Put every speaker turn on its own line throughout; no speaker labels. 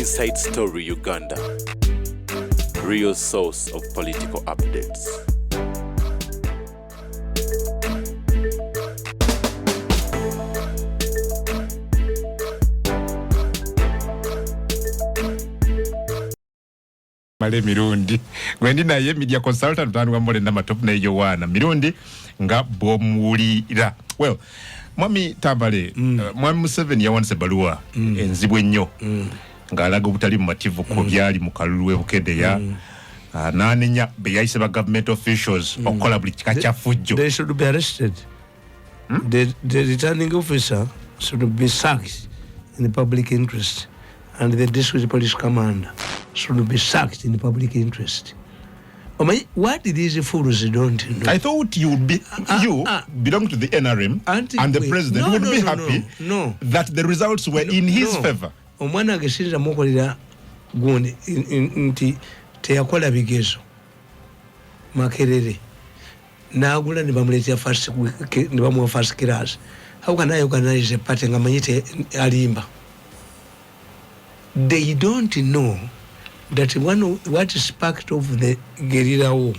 Inside Story Uganda, real source of political updates.
Male Mirundi gwendi naye media consultant mutandwa mole namatopu naye Yowana Mirundi nga bwomuwulira. Well, Mwami Tambale, Mwami Museveni yawandiise ebbaluwa enzibu ennyo ng'alaga obutali mumativu ku byali mu kalulu e Bukedea, n'anenya be yayise ba government officials okukola buli kika kya fujjo.
They should be arrested. The returning officer should be sacked in the public interest, and the district police commander should be sacked in the public interest. Omanyi, what these fools don't know.
I thought you would be, you belong to the NRM and the president
No,
would
no,
be
no,
happy
no.
that the results were in his
No.
favor.
Omwana wange siyinza mukolera gundi nti teyakola bigezo Makerere, nagula ne bamuleetera ne bamuwa first class. How can I organize a party nga manyi te alimba? They don't know that what sparked off the guerrilla war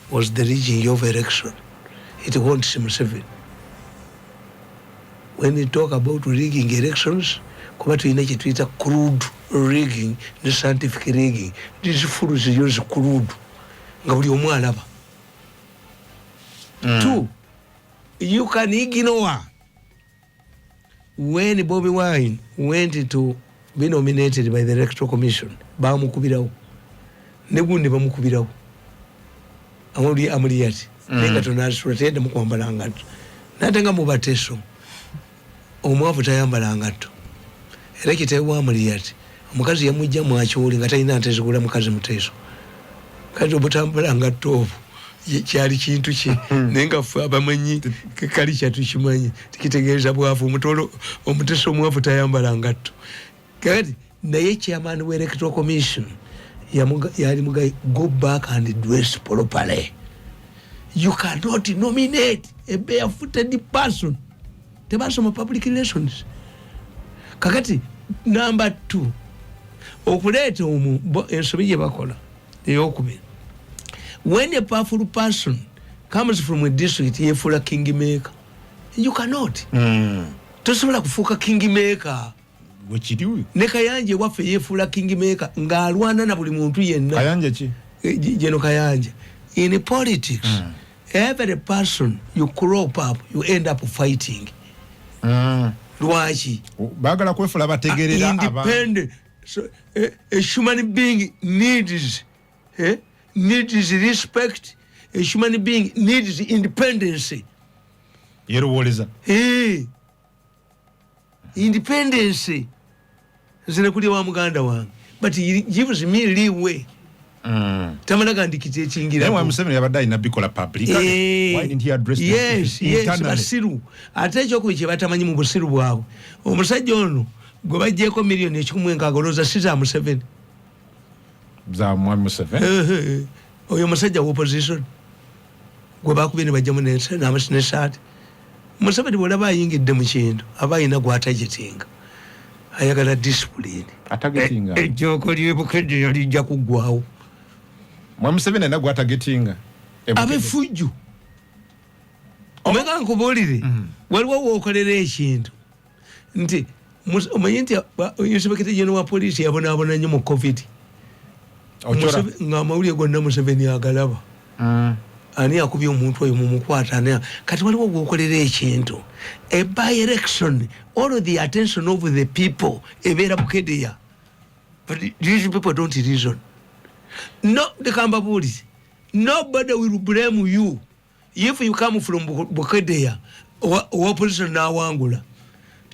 was the rigging of election. It haunts Museveni. When you talk about rigging elections, kuba tulina kyetuyita crude rigging ne scientific rigging. These fools use crude nga buli omu alaba. Two, you can ignore when Bobi Wine went to be nominated by the Electoral Commission, bamukubirawo ne gundi bamukubirawo amuli Amuriat, naye nga tonasula teyaddamu kwambala ngatto, nate nga mubateso omwavu tayambala ngatto. Era kitewa Amuriat omukazi yamujja mwakyoli nga talina nte zigula mukazi Muteeso. Kati obutambula ngatto obwo kyali kintu kye, naye nga ffe abamanyi kali kyatukimanyi tikitegeeza bwavu. Omutolo Omuteso omwavu tayambala ngatto. Kati naye chairman we Electoral Commission yali mugayi, "Go back and dress properly. You cannot nominate a barefooted person." Tebasoma public relations. Kakati number two, okuleeta omu ensobi gye bakola eyokubiri, when a powerful person comes from a district, yefuula king maker. You cannot. Tosobola kufuuka king maker.
Wekiri.
Ne Kayanja ewaffe yefuula king maker ng'alwana na buli muntu yenna.
Kayanja ki?
Geno Kayanja. In politics, every person you crop up, you end up fighting. Lwaki?
Baagala kwefula bategerera.
Independent. So, a human being needs respect. A human being needs independence.
Yerowooleza.
Eh. Independence. Nze nekulya wa muganda wange, but he gives me leeway. Tamala gandikitekingira.
Naye Museveni yabadde alina bikola publicly. Why didn't he address them internally?
Basiru. Ate ekyokubiri kye batamanyi mu busiru bwabwe, omusajja ono gwe baggyeko miliyoni 160, olowooza si za Museveni?
Za mwami Museveni.
Ehe. Oyo omusajja wa opposition gwe bakubye ne bajjamu nesaati. Museveni bwolaba ayingidde mu kintu, aba ayina gwatargetinga, ayagala discipline.
Atargetinga.
Ejjooko lyebukedde yalijja kuggwawo.
Mwami Museveni alina gwatargetinga?
Abefujju. Omega nkubuulire, waliwo wookolera ekintu nti omanyi nti inspector general wa poliisi yabonaabona nnyo mu COVID.
Ochora.
Ng'amawulire gonna Museveni agalaba. Ani akubye omuntu oyo? Mumukwata. Ani? Kati waliwo gwokolera ekintu, a by election, all of the attention of the people ebeera Bukedeya. But these people don't reason. No, leka mbabuulire, nobody will blame you if you come from Bukedeya, owa opposition nawangula.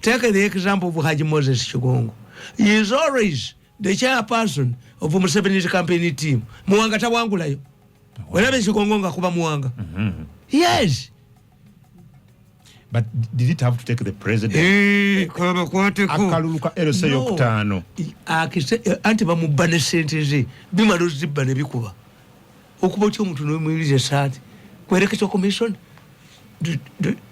Take the example of Haji Moses Kigongo. He is always the chairperson of Museveni's campaign team. Muwanga tawangulayo. Olaba Kigongo nga kuba Muwanga. Yes.
But did it have to take the president?
Eh, kabakwateko.
Akalulu ka LC eyokutaano.
Anti bamubba ne sente ze, bimala ozibba ne bikuba. Okuba otya omuntu nomuyiriza esaati ku Electoral Commission?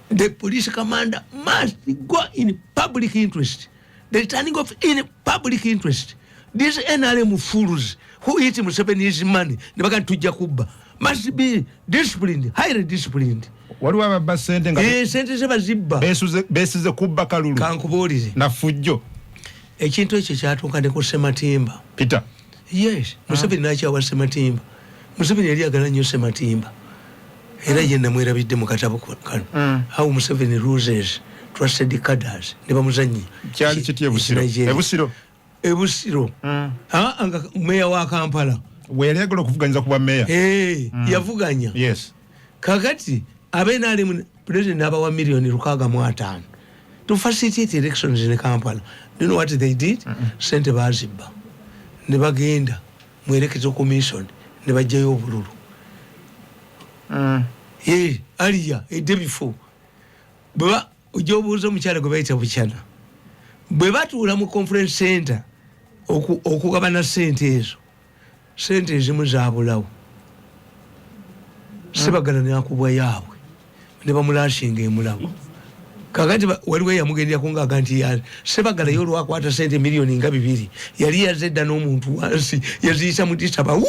The police commander must go in public interest. The returning of in public interest. These NRM fools who eat Museveni's money ne bagamba tujja kubba must be disciplined, highly disciplined.
Waliwo ababba sente nga
Sente ze bazibba.
Beesize kubba kalulu.
Kankubuulire.
Nafujjo.
Ekintu ekyo kyatuuka ne ku Sematimba.
Peter.
Yes, Museveni nakyawa Sematimba. Museveni yali agala nnyo Sematimba, era ye namwerabidde mu katabo kano, How Museveni Loses Trusted Cadres, ne bamuzanyi.
Kyali kiti ebusiro? Ebusiro.
Ebusiro. Ah, nga meya wa Kampala.
We yali agala okuvuganyiza kuba meya.
Yavuganya. Kakati abenalimu, president abawa 665 million to facilitate elections in Kampala. Do you know what they did? Sente bazibba ne bagenda mu Electoral Commission ne bajjayo obululu. Ye aliya a day before, bweba ojja obuuza omukyala gwe bayita Bukyana, bwe batuula mu conference center okugabana sente ezo, sente ezimu zabulawo. Sebagala nakubwa yaabwe ne bamulashinga emulago. Kakati waliwo eyamugenderako ngaaga nti Sebagala ye olwakwata sente 2 miliyoni yali yaze dda n'omuntu wansi, yaziyisa mutisabawu,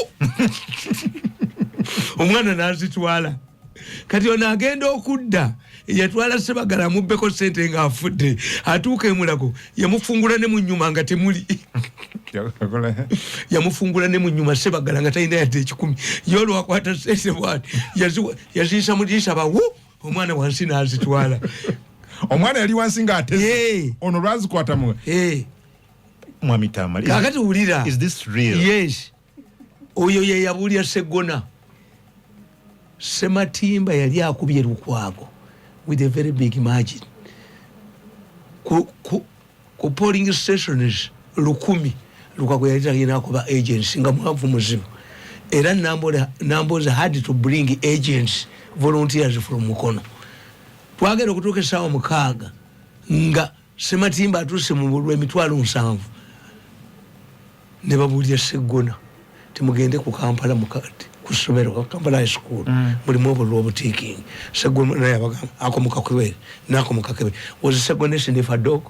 omwana n'azitwala. Kati ono agenda okudda, yatwala Sebagala amubbeko sente ng'afudde, atuuka emulago yamufungula ne mu nyuma nga temuli. Yamufungula ne mu nyuma Sebagala nga talina yadde 100. Ye olwakwata sente bwati yaziyisa mutisabawu, omwana wansi n'azitwala.
Omwana yali wansi ng'ateze, ono lwazikwata mu mwami Tamale.
Kakati wulira.
Is this real?
Yes, oyo ye yabuulira Seggona. Sematimba yali akubye Lukwago with a very big margin ku polling stations 1,000. Lukwago yali talina kuba agents, nga mwavu muzibu, era Namboze had to bring agents, volunteers from Mukono. Twagenda okutuuka essaawa 6 nga Sematimba atuuse mu bulwa 70,000. Ne babuulira Seggona, timugende ku Kampala mukati ku ssomero Kampala High School, mulimu obulwa obutiikingi. Seggona naye abagamba akomukakebere nakomukakebere. Was Seggona sniff a dog?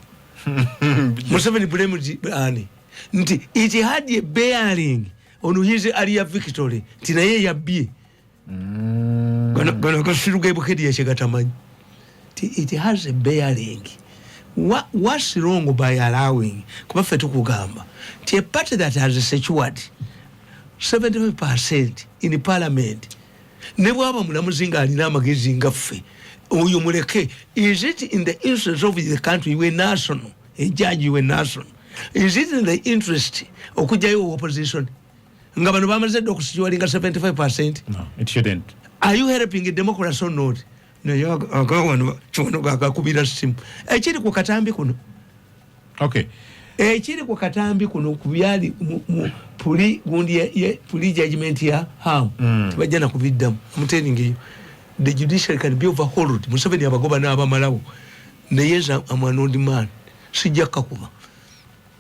Museveni blamed ani nti it had a bearing on his earlier victory, nti naye yabbye. Gano gasiru gebukedi yakye ti it has a bearing. What's wrong by allowing? Kuba ffe tukugamba nti a party that has secured 75% in parliament, ne bwaba mulamuzi nga alina amagezi nga ffe, oyo muleke. Is it in the interest of the country, we national, a judge, we national, is it in the interest okugyayo opposition nga bano bamaze dda okusecuringa 75%?
No, it shouldn't.
Are you helping democracy or not? Naye agawano kyono gagakubira simu ekiri ku katambi kuno. Ekiri ku katambi kuno kubyali puli gundi puli judgment ya ham. Tebajja nakubiddamu. I'm telling you, the judiciary can be overhauled. Museveni abagoba n'abamalawo, naye am an old man, sijja kakuba.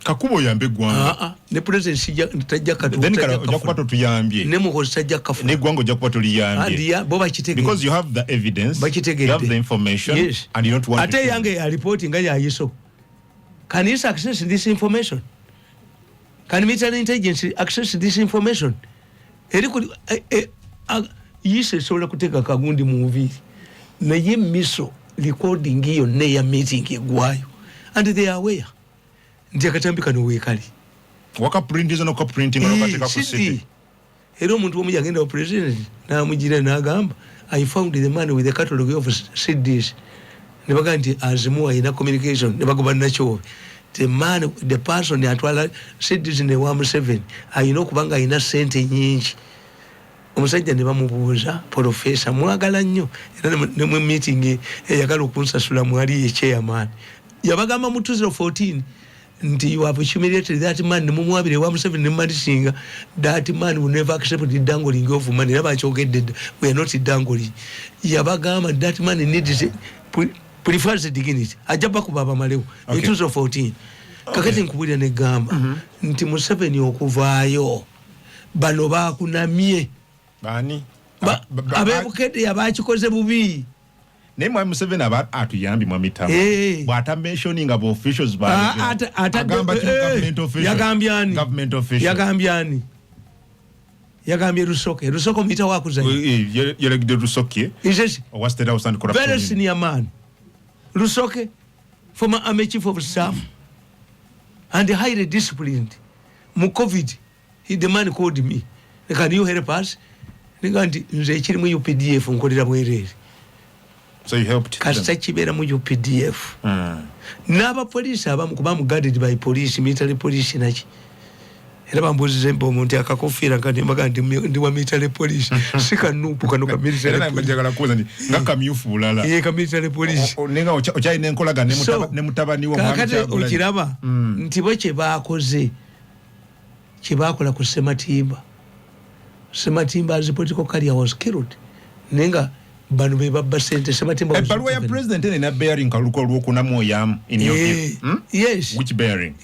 Kakuba oyambe eggwanga.
Ah, ah, ne president sijja, tajja.
Ojja kuba totuyambye.
Ne Muhozi tajja kafuna.
N'eggwanga ojja kuba toliyambye.
Bo bakitegedde.
Because you have the evidence.
Bakitegedde.
You have the information.
Yes.
And you don't want.
Ate yange ya report nga yayiso. Can you access this information? Can military intelligence access this information? Eri ku yise esobola kuteeka kagundi mu nviiri, naye miso recording yonna eya meeting eggwayo, and they are aware nti akatambi kano weekali.
Wakaprintiza nokaprintinga nokateeka ku CD.
Era omuntu omu yagenda wa president namugira nagamba, "I found the man with the catalog of CDs." Ne bagaa nti azimuwa ayina communication, ne bagoba nakyobe. The man, the person atwala CDs ne wa Museveni ayina okuba nga ayina sente nyingi. Omusajja ne bamubuuza, profesa mwagala nnyo, era ne mu meeting eyagala okunsasula mwali ye chairman, yabagamba mu 2014 nti you have humiliated that man, nemumuwabire wa Museveni nemumalisinga. That man will never accept the dangling of money. Era bakyogedde dda, we are not dangling. Yabagamba that man needs, prefers dignity, ajja bakuba abamalewo. In 2014. Kakati nkubulira negamba nti Museveni okuvaayo, bano bakunamye.
Bani?
Abebukedde yabakikoze bubi.
Naye mwami Museveni aba atuyambye, mwami Tama, bw'atamentioninga ba officials
Ah,
agamba kino government official.
Yagambye ani?
Government official.
Yagambye ani? Yagambye Rusoke. Rusoke omuyita wakuzanya.
Yeregidde Rusoke
Is
owa State House and Corruption
very
Unit.
senior man, Rusoke, former army chief of staff and highly disciplined. Mu COVID the man called me, "Can you help us?" Ninga nti nze ekiri mu UPDF nkolera bwereere.
So you helped
Kasita
them.
kibeera mu UPDF n'abapoliisi abamu, kuba mu guarded by police, military police naki. Era bambuuziza empa nti akakofiira nkanimbaga nti ndi wa military police, si kanuupu kano ka military
Era naye
police.
njagala kubuuza nti nga kamyufu bulala.
Ye, ka military police.
Naye nga okyalina enkolagana
So,
ne mutabani wo, Mwami
kakati
Kyagulanyi.
okiraba nti bo kyebakoze, kyebakola ku Sematimba, Sematimba as political career was killed, naye nga bano be babba sente. Sematimba was
Ebbaluwa ya
governor.
president eno erina bearing kaluko olwokuna mwoyamu in your view? Hmm?
Yes.
Which bearing?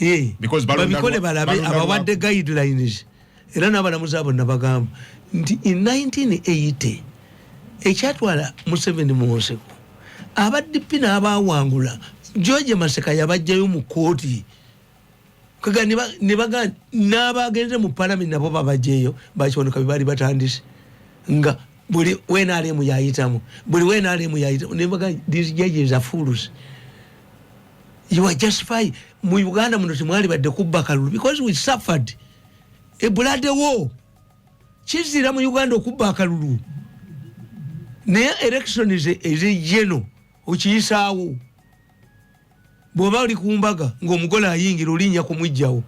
Because
Babikole balabe
balonda
abawadde guidelines. Era n'abalamuzi abo nabagamba nti in 1980 ekyatwala Museveni mu nsiko, aba DP n'abawangula, George Maseka yabajjayo mu kooti. Kaga ne baga n'abagenze mu palamenti nabo babajjeyo. Bakiboneka bye baali batandise nga buli WNRM yayitamu, buli WNRM yayitamu, nebaga these judges are fools, you are justify. Mu Uganda muno temwali badde kubba kalulu because we suffered a blood war. Kizira mu Uganda okubba akalulu, naye election ezejeno okiyisaawo. Bw'oba oli ku mbaga ng'omugole ayingira, olinnya kumugjawo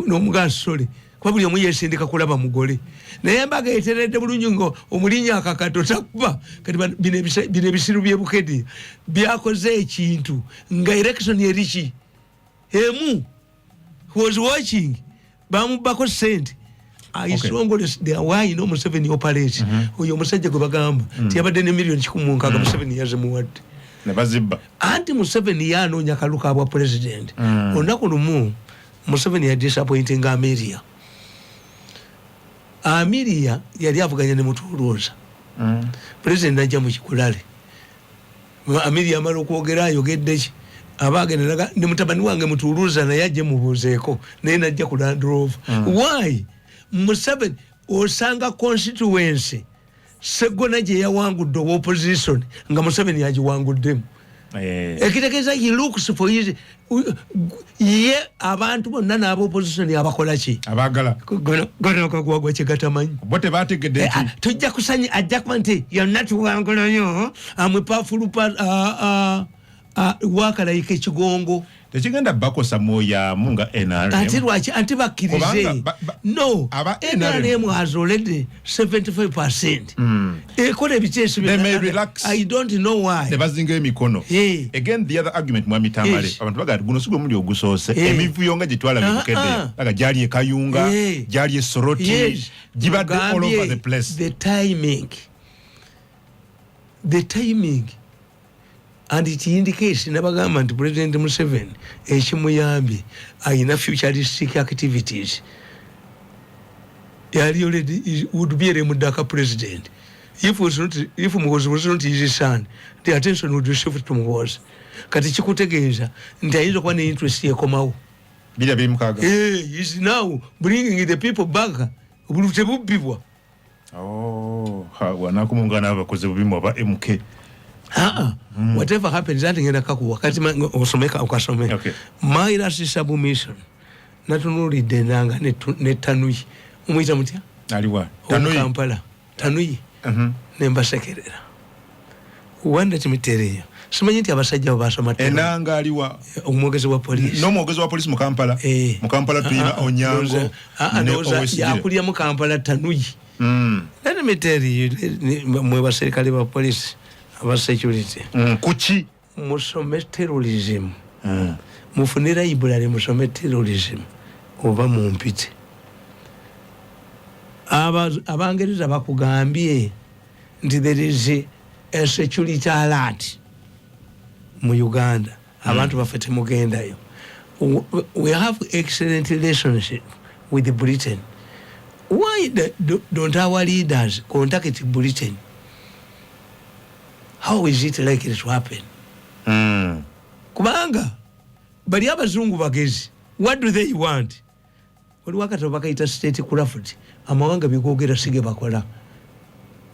n'omugasole, kuba buli omu yesindika kulaba mugole, naye embaga eteredde bulungi nga omulinnya akakato takuba. Kati bino ebisiru byebukedi byakoze ekintu nga election eriki emu. He was watching, bamubbako sente. Aisongole why no Museveni operate. Oyo omusajja gwe bagamba tiyabadde ne miliyoni 160, Museveni yazimuwadde.
Ne bazibba.
Anti Museveni yanoonya kalulu ka bwa president. Olunaku lumu Museveni yadisappointinga Ameria. Ameria yali avuganya ne Mutulooza. President najja mu kikulale, Ameria amala okwogera, ayogedde ki, aba agenda ne mutabani wange Mutuluuza naye ajje mubuuzeeko, naye najja ku Land Rover. Why Museveni osanga constituency Segona gye yawangudde owa opposition nga Museveni yagiwanguddemu? Ekitegeeza he looks for his, ye abantu bonna n'aba opposition abakola ki?
Abaagala.
Gano kagwagwa kyegatamanyi.
Bo tebategedde nti
Tujja kusanya, ajja kuba nti yonna tuwangulayo amwe pafulupa wakalayika ekigongo.
Tekigenda bakosa mwoyamu nga NRM?
Ate lwaki? Anti bakkirize.
Kubanga
No.
aba NRM.
NRM has already 75%. Ekola ebiteeso.
They may relax.
I don't know why.
Ne bazinga emikono. Again, the other argument, mwami Tamale, abantu bagaa guno si gwe muli ogusoose, emivuyo nga gitwala bibukedde, aga gyali e Kayunga, gyali e Soroti, gibadde all
Mugambye,
over the place.
The timing and it indicates, nabagamba nti President Museveni ekimuyambye ayina futuristic activities. Yali already would be a mudaka president if was not, if Muhozi was not his son, the attention would shift to Muhozi. Kati kikutegeeza nti ayinza okuba ne interest ekomawo.
2026.
Hey, is now bringing the people back. Obululu tebubbibwa.
Oh, ha, wanakumungana abakoze bubi aba MK.
Whatever happens, ati ngenda kakuwa kati osomeka okasome.
Okay.
My last submission, natunuulidde enanga ne Tanuyi, omuyita mutya?
Aliwa? Tanuyi.
Kampala Tanuyi. Nembasekerera wanda kimitereyo, simanyi nti abasajja abo basoma.
Enanga aliwa?
Omwogezi wa poliisi.
N'omwogezi wa polisi mu Kampala?
Eh.
Mu Kampala tulina Onyango ne
Ndowooza
Owesigire.
yakulira mu Kampala, Tanuyi. Let me tell you, mwe baserikale ba poliisi, aba security,
Kuki?
Musome terrorism. Mufune library, musome terrorism oba mumpite. Abangereza bakugambye nti there is a security alert mu Uganda. Abantu baffe temugendayo. We have excellent relationship with Britain. Why don't our leaders contact Britain? How is it likely to happen? Kubanga bali abazungu bagezi. What do they want? Waliwo akatabo bakayita State Craft, amawanga byegogera sige bakola.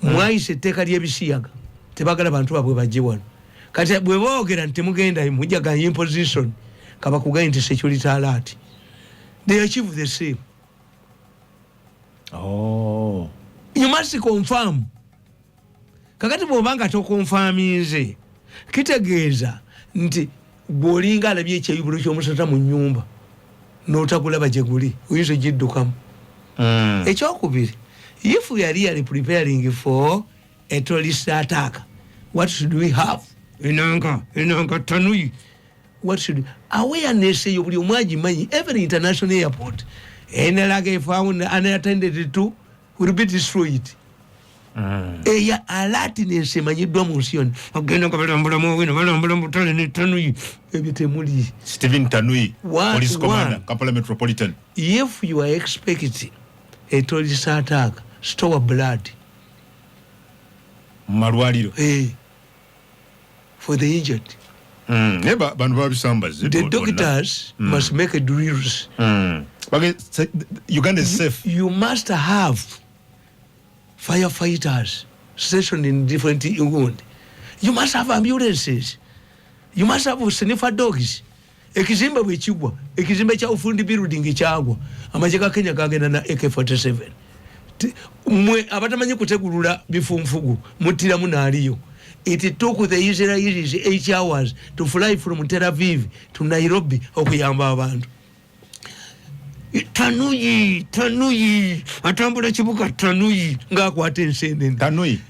Mwayisa etteeka ly'ebisiyaga, tebagala bantu babwe bajje wano. Kati bwe boogera nti temugendayo, mujjaga imposition, kabakugaye nti security alert, they achieve the same.
Oh.
You must confirm. Kakati bw'obanga tokonfaminze, kitegeeza nti bw'olinga alabye ekyeyubulo ky'omusota mu nnyumba n'otagulaba gye guli, oyinza ogiddukamu. Ekyokubiri, if we are really preparing for a terrorist attack, what should we have? Enanga Tanuyi. What should awareness eyo buli omu agimanyi. Every international airport, any luggage found unattended to will be destroyed. Eya alertness emanyiddwa mu nsi yonna. Agenda nga balambulamu wino, balambula mu butale ne Tanuyi, ebyo temuli.
Stephen Tanui, police commander,
One.
Kampala Metropolitan.
If you are expecting a terrorist attack, store blood.
Mu malwaliro.
Hey, for the injured.
Naye bano babisambaze.
The doctors must make drills.
Uganda is safe.
You must have firefighters stationed in different wound. You must have ambulances. You must have sniffer dogs. Ekizimbe bwe kigwa, ekizimbe kya Ufundi building kyagwa, amagye ga Kenya gagenda na AK47. Mwe abatamanyi kutegulula bifunfugu muttiramu naaliyo. It took the Israelis 8 hours to fly from Tel Aviv to Nairobi okuyamba abantu. Tanuyi, Tanuyi atambula kibuga, Tanuyi ngaakwata ensenene.
Tanui.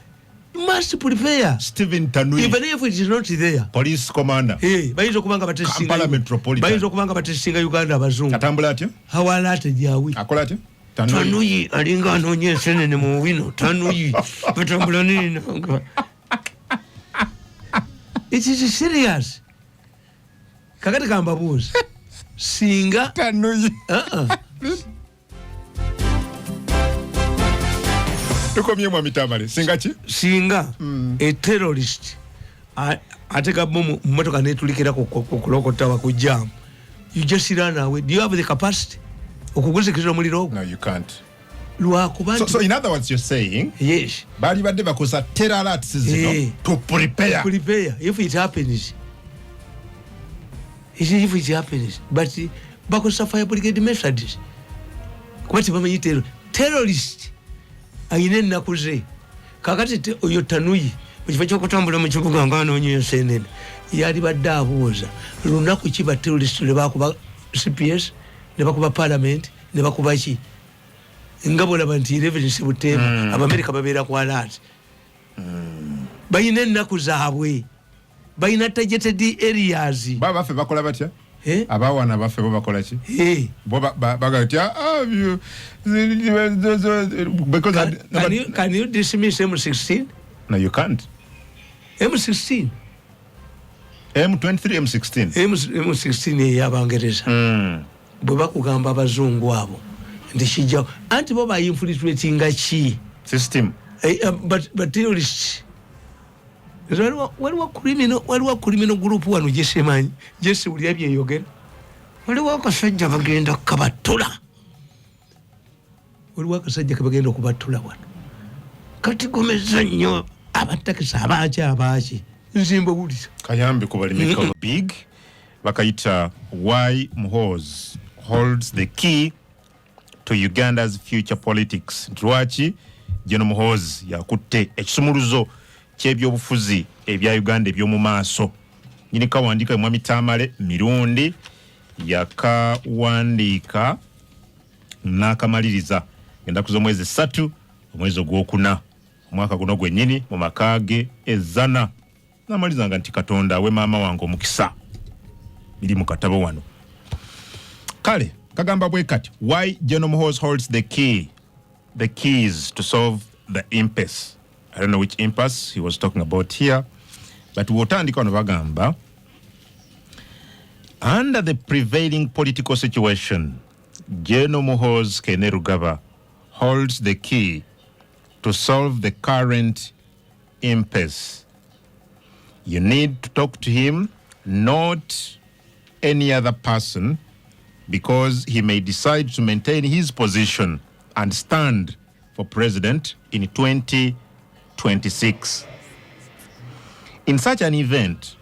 You must prepare.
Stephen Tanui,
even if it is not there.
Police commander.
Hey, bayinza okuba nga
Kampala Metropolitan.
Bayinza okuba nga batesinga Uganda abazungu.
Atambula atya?
Hawalate jawi.
Akola atya? Tanui.
Tanuyi alinga anoonya ensenene mu wino. Tanuyi batambula nenanga. It is serious. Kakati kambabuuza, singa
Tanui.
Uh-uh.
Tukomye, mwami Tamale. Singa ki?
Singa a terrorist ateka bomu mu motoka netulikira ku clock tower ku jam, you just run away. Do you have the capacity okuguzikiriza omuliro ogwo?
No, you can't.
Lwakuba
So in other words, you're saying
yes,
bali badde bakozesa terror alerts zino to prepare.
Prepare if it happens. If it happens. But bakozesa fire brigade methods kuba tebamanyi terrorist ayina ennaku ze. Kakati oyo Tanuyi mukifo kyokutambula mu kibuga nga anoonya ensenene, yali badde abuuza lunaku ki ba terrorist lwe bakuba CPS, ne bakuba parliament, ne bakuba ki, nga bwolaba nti 11 September Abamerika babeera ku alert. Balina ennaku zaabwe, balina targeted areas.
Ba baffe bakola batya?
Eh?
Abawana baffe bo bakola ki?
Eh.
Bo baga nti, "Ah, because
Can you dismiss M16?
No, you can't.
M16.
M23, M16.
M16 ey'Abangereza. Bwe bakugamba abazungu abo nti kijjawo, anti bo bayinfiltratinga ki?
System.
But terrorists, waliwo criminal group wano gyesimanyi, gyesiwulira byeyogera. Waliwo akasajja bagenda kabatula, waliwo akasajja kebagenda okubatula wano. Kati gomeza nnyo abatakisi, abaaki abaaki, nzimba wulira.
Kayambe ku balimi big bakayita "Why Muhoozi Holds the Key to Uganda's Future Politics", nti lwaki General Muhoozi yakutte ekisumuluzo ky'ebyobufuzi ebya Uganda eby'omu maaso. Nyini kawandiika mwami Tamale Mirundi, yakawandiika n'akamaliriza ennaku z'omwezi 3 omwezi ogwokuna omwaka guno gwennyini mu maka ge ezana, namalizanga nti Katonda awe maama wange omukisa. Biri mu katabo wano. Kale kagamba bwe kati: "Why General Muhoozi holds the keys to solve the impasse." I don't know which impasse he was talking about here, but wotandika wano bagamba, "Under the prevailing political situation, General Muhoozi Kainerugaba holds the key to solve the current impasse." You need to talk to him, not any other person, because he may decide to maintain his position and stand for president in 2026. In such an event,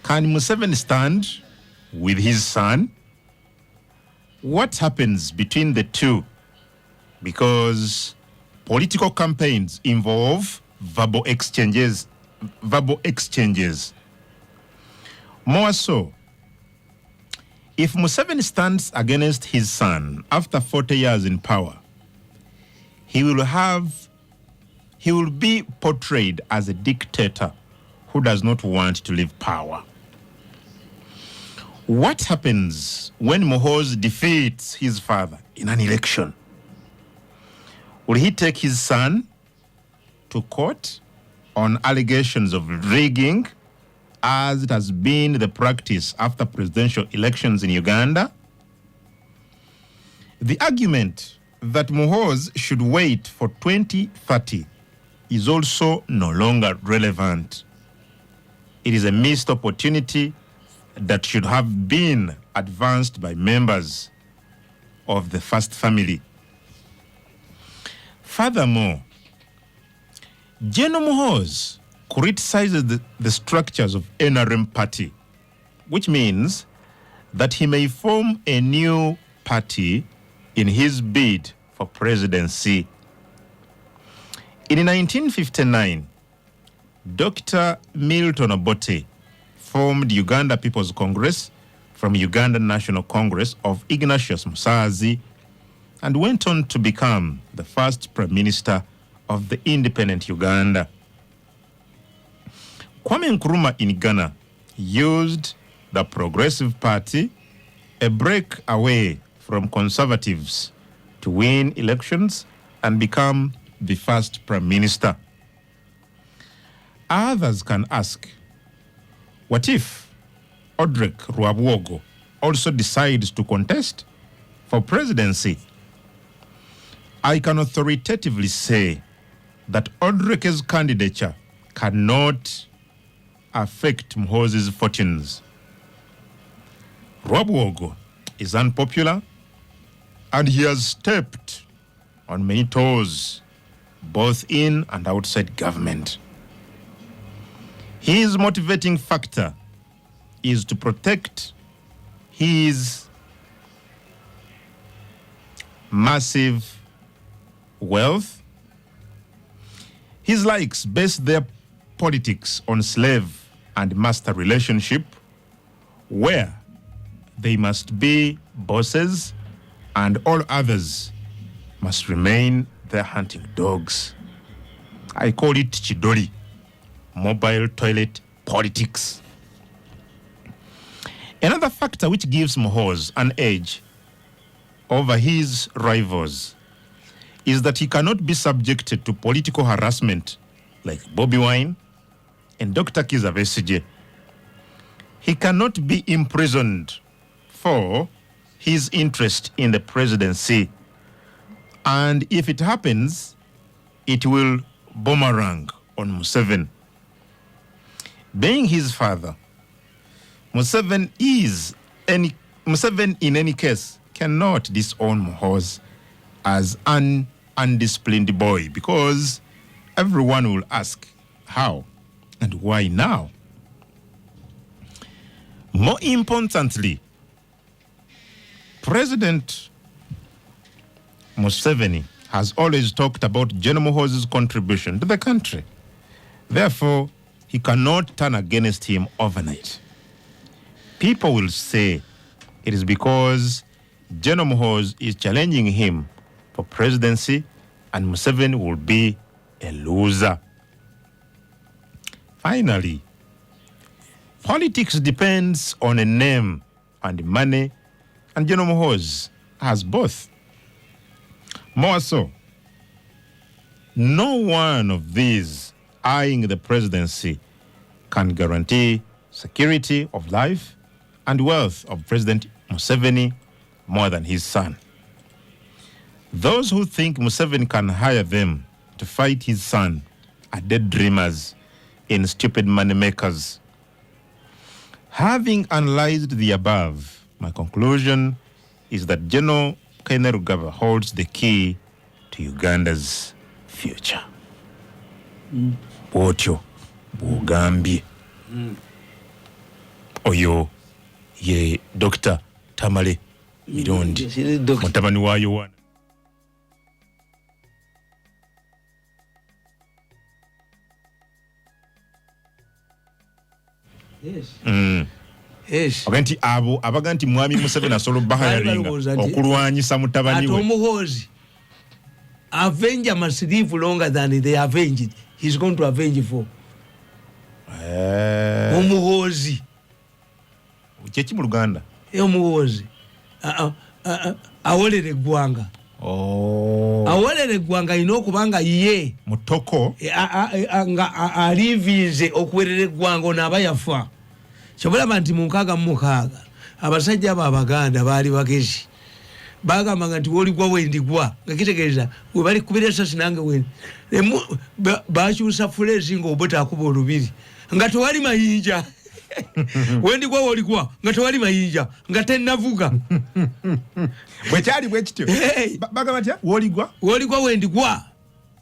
can Museveni stand with his son? What happens between the two? Because political campaigns involve verbal exchanges. More so, if Museveni stands against his son after 40 years in power, he will be portrayed as a dictator who does not want to leave power. What happens when Muhoozi defeats his father in an election? Will he take his son to court on allegations of rigging, as it has been the practice after presidential elections in Uganda? The argument that Muhoozi should wait for 2030 is also no longer relevant. It is a missed opportunity that should have been advanced by members of the first family. Furthermore, General Muhoozi criticizes the structures of NRM party, which means that he may form a new party in his bid for presidency. In 1959, Dr. Milton Obote formed Uganda People's Congress from Uganda National Congress of Ignatius Musazi and went on to become the first Prime Minister of the independent Uganda. Kwame Nkrumah in Ghana used the Progressive Party, a break away from conservatives, to win elections and become the first Prime Minister. Others can ask, what if Odrek Rwabwogo also decides to contest for presidency? I can authoritatively say that Odrek's candidature cannot affect Muhoozi's fortunes. Rwabwogo is unpopular and he has stepped on many toes, both in and outside government. His motivating factor is to protect his massive wealth. His likes base their politics on slave and master relationship, where they must be bosses and all others must remain their hunting dogs. I call it Chidori, mobile toilet politics. Another factor which gives Muhoozi an edge over his rivals is that he cannot be subjected to political harassment like Bobi Wine and Dr. Kizza Besigye. He cannot be imprisoned for his interest in the presidency. And if it happens, it will boomerang on Museveni. Being his father, Museveni in any case cannot disown Muhoozi as an undisciplined boy, because everyone will ask how and why now. More importantly, President Museveni has always talked about General Muhoozi's contribution to the country. Therefore, he cannot turn against him overnight. People will say it is because General Muhoozi is challenging him for presidency and Museveni will be a loser. Finally, politics depends on a name and money, and General Muhoozi has both. More so, no one of these eyeing the presidency can guarantee security of life and wealth of President Museveni more than his son. Those who think Museveni can hire them to fight his son are dead dreamers, in stupid money makers. Having analyzed the above, my conclusion is that General Kainerugaba holds the key to Uganda's future. Bwotyo bwogambye. Oyo ye Dr. Tamale Mirundi, mutabani wa Yowana.
Yes. Yes.
Oga nti abo abaga nti Mwami Museveni asobola obahayaringa okulwanyisa mutabani we.
Ate Omuhoozi avenger must live longer than they avenged. He's going to avenge for. Omuhoozi.
Kyeki mu Luganda?
Omuhoozi. Awolera eggwanga.
Oh.
Awolera eggwanga alina okuba nga ye.
Mutoko.
Nga alivinze okuwerera eggwanga ono aba yafa. Kyobulaba nti mu 66 abasajja abo Abaganda baali bagezi. Bagambanga nti woligwa wendigwa, nga kitegeeza we bali kubira esasi nange wendi. Bakyusa fuleezi ng'obote akuba olubiri nga tewali mayinja. Wendigwa woligwa nga tewali mayinja nga tennavuga.
Bwe kyali bwe kityo. Bagamba batya? Woligwa?
Woligwa wendigwa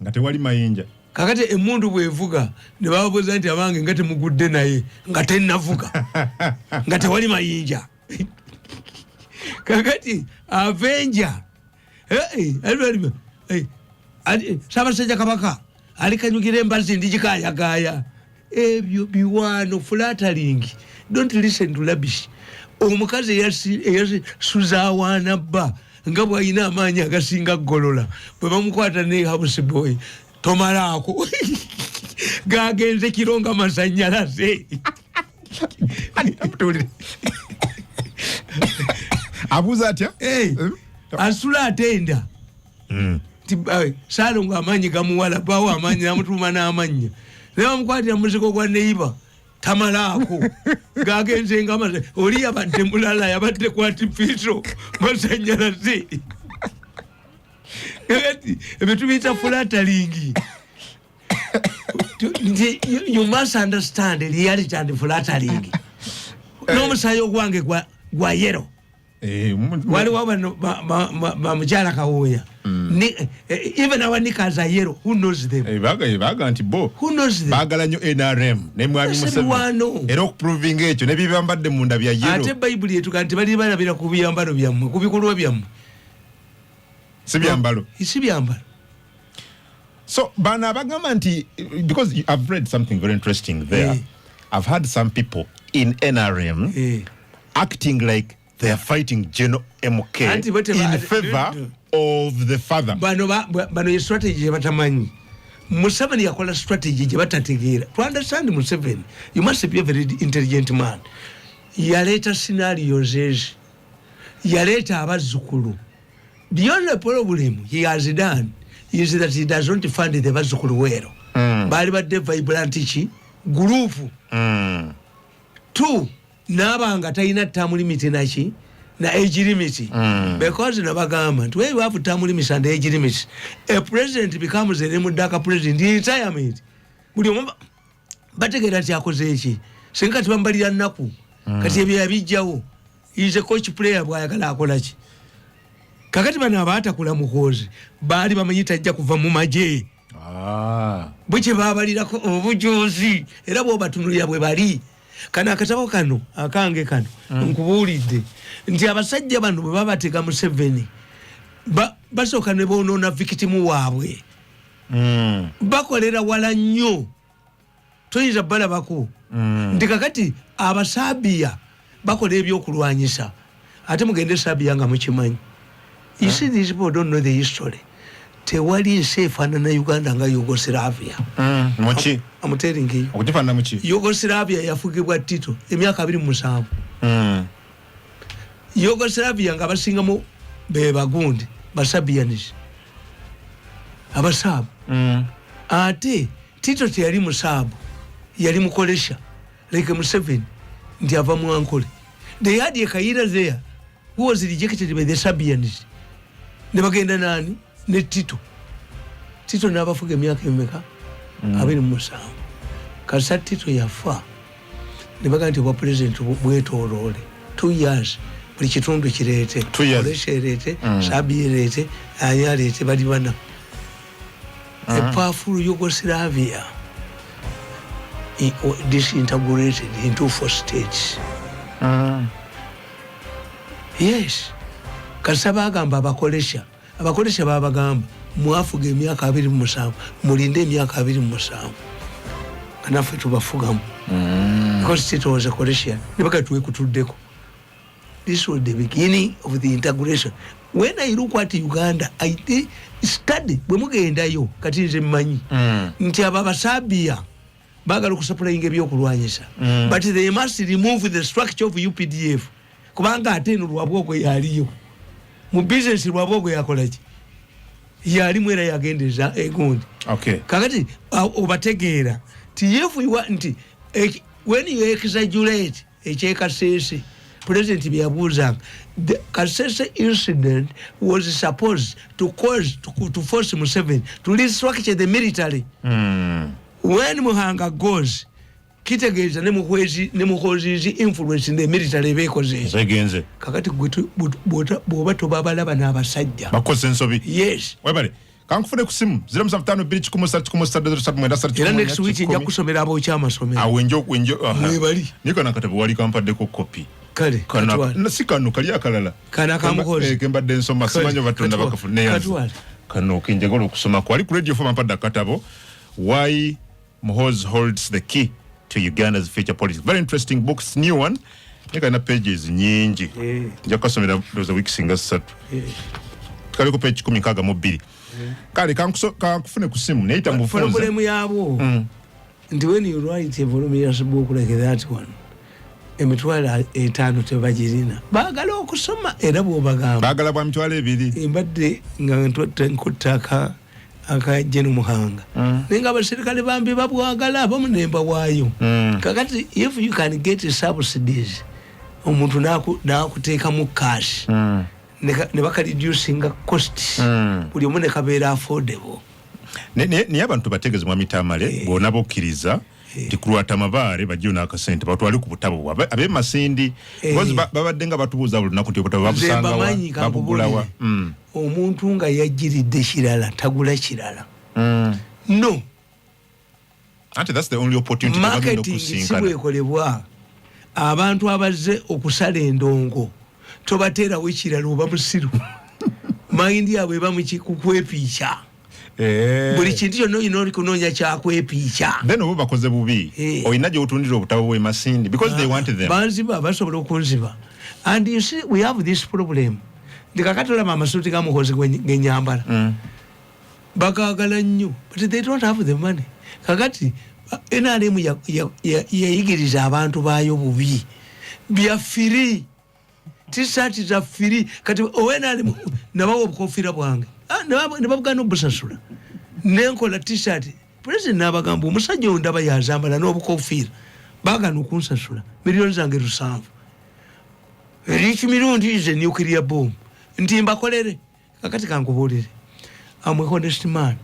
nga tewali mayinja.
Kakati emundu bwevuga ne bababuuza nti abange nga temugudde naye nga tennavuga nga tewali mayinja. Kakati avenger Ssaabasajja Kabaka alikanyugira embazi ndigikayagaya. Ebyo biwano flattering. Don't listen to rubbish. Omukazi eyasuza bba nga bw'alina amaanyi agasinga Golola bwe bamukwata ne house boy tomalaako gagenze kiro nga masannyalaze.
Abuuza atya?
Asula atenda. Saalongo amaanyi gamuwala bawo amaanyi namutuuma n'amannya naye bamukwatira muzigo gwa neiba tamalaako gagenze nga oli yabadde mulala yabadde ku artificial masannyalaze. Kakati ebyo tubiyita flattering. You must understand reality and flattering. N'omusaayi ogwange gwa yellow. Waliwo bano bamukyala Kawooya. Even our knickers are yellow. Who knows them?
Baga nti bo
Who knows them?
Baagala nnyo NRM ne Mwami Museveni. Era okuprovinga ekyo ne bibambadde munda bya yellow.
Ate Bayibuli etuga nti bali balabira ku byambalo byammwe, ku bikolwa byammwe.
Si byambalo.
Si byambalo.
So bano abagamba nti, because I've read something very interesting there. I've had some people in NRM acting like they are fighting General MK in favor of the father.
Bano ye strategy gye batamanyi. Museveni yakola strategy gye batategeera. To understand Museveni, you must be a very intelligent man. Yaleeta scenarios ezi. Yaleeta abazzukulu. The only problem he has done is that he does not fund the bazzukulu well. Baali badde vibrant ki group. Two, n'abanga talina term limit naki na age limit. Because nabagamba nti when you have term limits and age limits, a president becomes a lame president in retirement. Buli omu bategeera nti akoze eki. Singa kati bambalira nnaku. Kati ebyo yabijjawo. He is a coach player bw'ayagala akola ki. Kakati bano abaatakula Muhoozi baali bamanyi tajja kuva mu magye. Bwe kye baabalirako obujuzi era bw'obatunulira bwe bali. Kano akatabo kano akange kano nkubuulidde nti abasajja bano bwe babatega Museveni basooka ne boonoona victim waabwe. Bakolera wala nnyo, toyinza balabako. Nti kakati Abasaabiya bakola ebyokulwanyisa ate mugende Saabiya nga mukimanyi. You see, these people don't know the history. Tewali nsi efaanana Uganda nga Yugoslavia.
Muki?
I'm telling you.
Okugifaanana muki?
Yugoslavia yafugibwa Tito emyaka 27. Yugoslavia nga basingamu be bagundi Basabians, Abasaabu. Ate Tito teyali musaabu, yali mukolesha like Museveni nti ava mu Ankole. They had a Kaira there who was rejected by the Sabians. Ne bagenda nani ne Tito. Tito n'abafuga emyaka emeka? 27. Kasita Tito yafa ne baga nti obwa president bwetooloole 2 years, buli kitundu kireete.
2 years.
Olesha ereete, Sabi ereete, ani aleete, bali bana. A powerful Yugoslavia disintegrated into 4 states. Yes. Kasita bagamba abakolesha, abakolesha babagamba mwafuga emyaka 27, mulinde emyaka 27 nga naffe tubafugamu. Because Tito was a Croatian. Ne baga tuwekutuddeko. This was the beginning of the integration. When I look at Uganda, I study bwe mugendayo kati nze mmanyi nti abo Abasabia baagala okusupplyinga ebyokulwanyisa, but they must remove the structure of UPDF, kubanga ate eno Lwabwogo yaliyo mu business. Lwabwogo yakolaki? Yalimu era yagendeza egundi. Kakati obategeera ti if you want nti when you exaggerate ekyekasese, president byeyabuuzanga, the Kasese incident was supposed to cause to force Museveni to restructure the military. When Muhanga goes, kitegeeza ne Muhwezi ne Muhoozi's influence in the military ebeekoze eki?
Egenze.
Kakati gwe bw'oba tobabalaba n'abasajja.
Bakoze ensobi.
Yes.
Webale, kankufune ku simu 0752 131
Era next week nja kusomera abokyamasomero.
Awo enjo aha.
Mwebali.
Niko nakatabo wali kampaddeko kopi.
Kale.
Kana.
Katwale.
Si kano, kali akalala.
Kana akamukozi.
Kembadde nsoma.
Kale,
simanyi oba tonda
katwale,
bakafune.
Katwale.
Kano kenjagala okusoma kwali ku Radio 4, bampadde akatabo "Why Muhoozi Holds the Key to Uganda's Future Politics". Very interesting books, new one, naye kalina pages nyingi. Nja kukasomera ndowooza wiiki singa 3. Kaliko page 162. Kale kankufune ku simu neyita mubufunza.
Problem yabo nti when you write a voluminous book like that one, 50,000 tebagirina. Baagala okusoma era bwobagamba
Baagala bwa 20,000.
Mbadde nga nkutta aka Gen Muhanga, naye nga abaserikale bambi babwagala, abamu nembawaayo. Kakati if you can get subsidies, omuntu nakuteekamu cash, ne bakareducinga cost, buli omu nekabeera affordable.
Naye abantu bategeeze, mwami Tamale, bwona bokkiriza nti kulwata amabaale bajjeyo n'akasente batwale ku butabo bwabwe ab'e Masindi, because babadde nga batubuuza buli lunaku nti obutabo
Nze
babusangawa,
mbamanyi.
babugulawa?
Kankubulire, omuntu nga yajjiridde kirala tagula kirala, no.
Anti that's the only opportunity gye bagenda
Marketing si
okusinkana.
bwekolebwa. Abantu abazze okusala endongo tobateerawo ekirala, oba musiru. Mind yabwe eba kukwepiica. Buli kintu kyonna olina oli kunoonya kyakwepiica.
Then oba bakoze bubi. Olina gy'otundira obutabo bw'e Masindi because they want them.
Banziba, basobola okunziba. And you see, we have this problem nti kakati olaba amasuuti ga Muhozi genyambala, bagagala nnyo, but they don't have the money. Kakati NRM yayigiriza abantu baayo bubi, bya free, T-shirt za free. Kati owa NRM nabawa obukofiira bwange. Ah, ne babugana obusasula, nenkola T-shirt, president nabagamba omusajja oyo ndaba yazambala n'obukofiira, bagana okunsasula miliyoni zange 7. Rich Mirundi is a nuclear bomb nti mbakolere. Kakati kankubuulire, I'm a honest man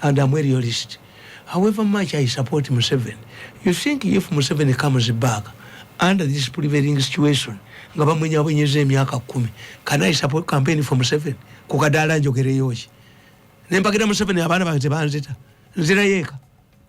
and I'm a realist. However much I support Museveni, you think if Museveni comes back under this prevailing situation nga bamwenyabwenyeza emyaka 10, can I support campaign for Museveni? Ku kadaala njogereyo ki nempagira Museveni? Abaana bange tebanzita, nzirayo eka.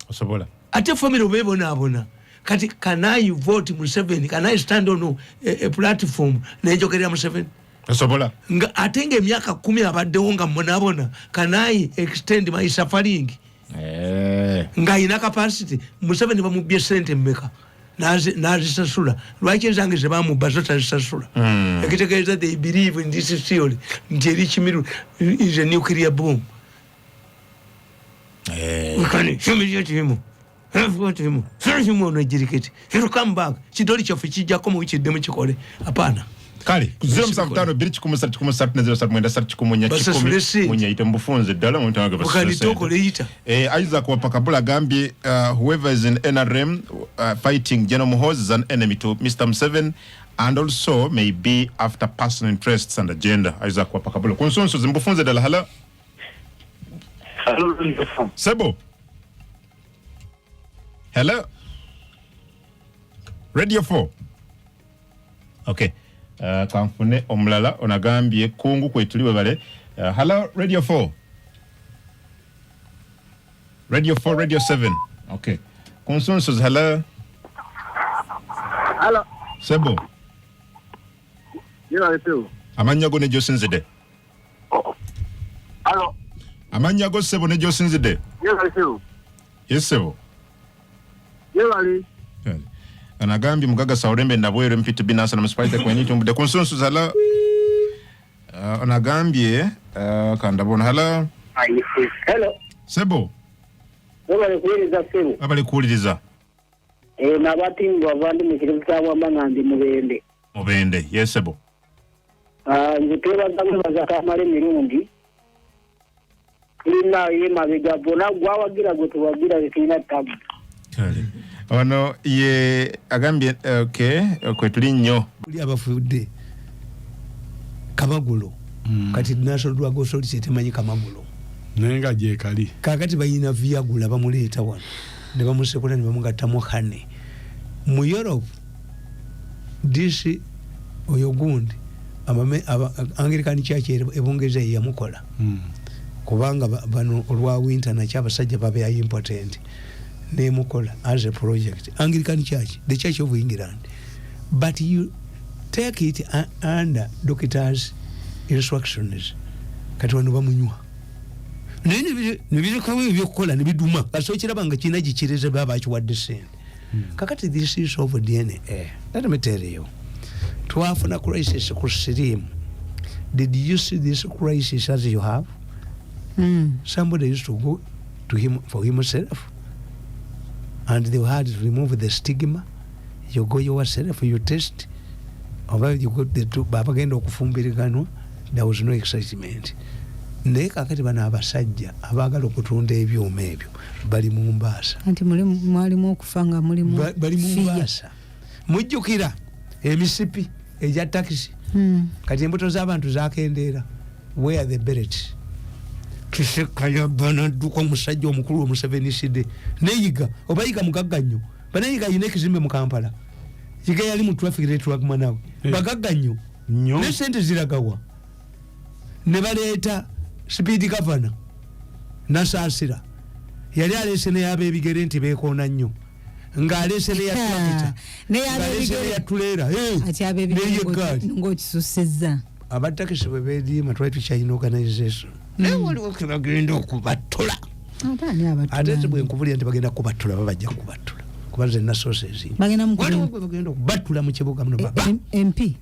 Osobola.
Ate family obebonaabona. Kati can I vote Museveni? Can I stand on a platform nenjogerera Museveni?
Osobola.
Nga ate nga emyaka 10 abaddewo nga mbonabona, can I extend my suffering? Nga ayina capacity. Museveni bamubye sente mmeka? Nazisasula. Lwaki ezange zebamubba zo tazisasula? Ekitegeeza they believe in this theory nti eri Kimiru is a nuclear bomb. We can humiliate him. Have got him. Throw him on a jiriketi. He'll come back. Kidoli kyaffe kijjako mu kiddemu kikole. Hapana.
Kale 0752 131 ne 0793 1
Basasule
10
sente.
Munyayite mubufunze ddala omuntu
Bukanitoko leyita.
Isaac Wapakabula agambye, whoever is in NRM fighting General Muhoozi is an enemy to Mr. Museveni and also may be after personal interests and agenda. Isaac Wapakabula ku nsonso zimubufunze ddala. Hala.
Hello.
Sebo, hello. Radio 4. Okay. Kanfune omulala onagambye kungu kwetuli webale. Hello Radio 4. Radio 4, Radio 7. Okay. Consensus, hello.
Hello.
Sebo. Amannya go ne gy'osinzidde.
Hello.
Amannya go ssebo ne gy'osinzidde. Yes ssebo.
Yebali.
Anagambye Mugaga Saulembe Nabweru MPTB Nansana Municipality kwenye tumbudde. Consensus, hello. Anagambye kandabona, hello.
Hello.
Sebo.
Webale kuwuliriza ssebo.
Webale kuwuliriza.
Nabatingu avandi mu kirevu kya Bwamba nga ndi Mubende.
Mubende, yes ssebo.
Nze twebaza mwebaza Tamale Mirundi. Tulina ye mabega bonna gwawagira gwe tuwagira tetulina ttabu.
Kale. Ono ye agambye okay, kwe tuli nnyo.
Tuli abafudde Kamagulo. Kati National Drug Authority temanyi Kamagulo.
Naye nga gyekali.
Kaakati balina Viagra bamuleeta wano ne bamusekula ne bamugattamu honey. Mu Europe this oyo gundi Anglican Church ebungereza ye yamukola. Kubanga bano olwa winter nakyo abasajja babeera impotent nemukola as a project. Anglican Church, the Church of England. But you take it under doctor's instructions. Kati wano bamunywa. Naye nebirekawo ebyokukola ne biduma. Kasita okiraba nga kirina gikireze baba bakiwadde ssente. Kakati this is of DNA. Let me tell you. Twafuna crisis ku siriimu. Did you see this crisis as you have? Somebody used to go to him for himself. And they had to remove the stigma. You go yourself, you test. Oba you go the two, babagenda okufumbiriganwa, there was no excitement. Naye kakati bano abasajja abaagala okutunda ebyuma ebyo bali mu mbaasa.
Anti mwalimu okufa nga mulimu
bali mu mbaasa. Mujjukira emisipi egya takisi. Kati embuto z'abantu zakendeera. Where the beret? Kisekka yabba n'adduka omusajja omukulu omuseveniside. Neyiga oba Yiga mugagga nnyo. Banayiga ayina ekizimbe mu Kampala. Yiga yali mu traffic network manawe. Bagagga nnyo. Ne ssente ziragawa. Ne baleeta speed governor Nasaasira. Yali aleese n'ey'ab'ebigere nti beekoona nnyo. Ng'aleese n'eya tractor. Ng'aleese n'eya tuleera.
Ati ab'ebigere ng'okisusizza.
Abatakisi bwe beediima twali tukyalina organization. Naye waliwo ke bagenda okubattula. Ate bwe nkubulira nti bagenda kubattula baba bajja kubattula. Kuba nze nasoose ezingi. Waliwo gwe bagenda okubattula mu kibuga muno baba.
MP?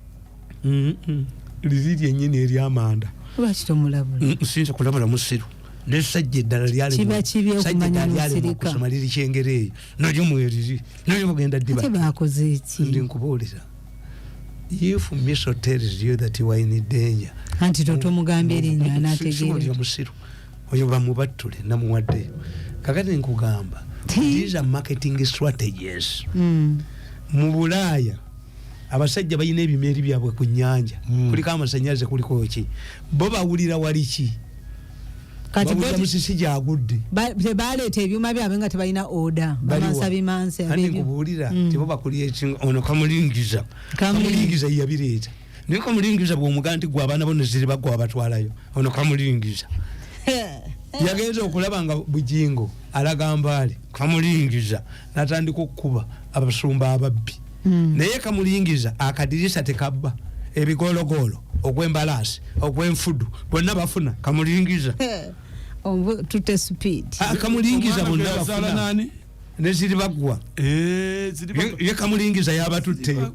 Liri lyennyini ery'amanda.
Lwaki tomulabula?
Siyinza kulabula musiru. N'essajja eddala
Kiba kibi okumanya n'osirika.
Okusoma liri Kyengera eyo. Nalyo mweriri. Nalyo bagenda ddiba.
Ate baakoze ki?
Ndi nkubuulira. If Miso tells you that you are in danger.
Anti totomugambye erinnya anaategeera.
Oyo musiru. Oyo bamubattule namuwaddeyo. Kakati nkugamba. These are marketing strategies. Mu Bulaaya abasajja balina ebimeeri byabwe ku nnyanja. Kuliko amasannyalaze kuliko ki. Bo bawulira wali ki.
Kati
Musisi gyagudde.
Baleeta ebyuma byabwe nga tebalina order. Bamansa bimanse
ab'ebyo. Ani nkubuulira tebo bakulya ekinga ono kamulingiza. Kamulingiza yabireeta. Naye kamulingiza bw'omugamba nti gwe abaana bo ne ziri bagwa abatwalayo. Ono kamulingiza. Yagenze okulaba nga Bujingo alaga Mbaale kamulingiza n'atandika okukuba abasumba ababbi. Naye kamulingiza akadirisa tekabba ebigologolo ogw'embalaasi ogw'enfudu bonna bafuna kamulingiza.
Tute speed.
Kamulingiza bonna bafuna. Ne ziri bagwa. Ye kamulingiza yabatutteyo.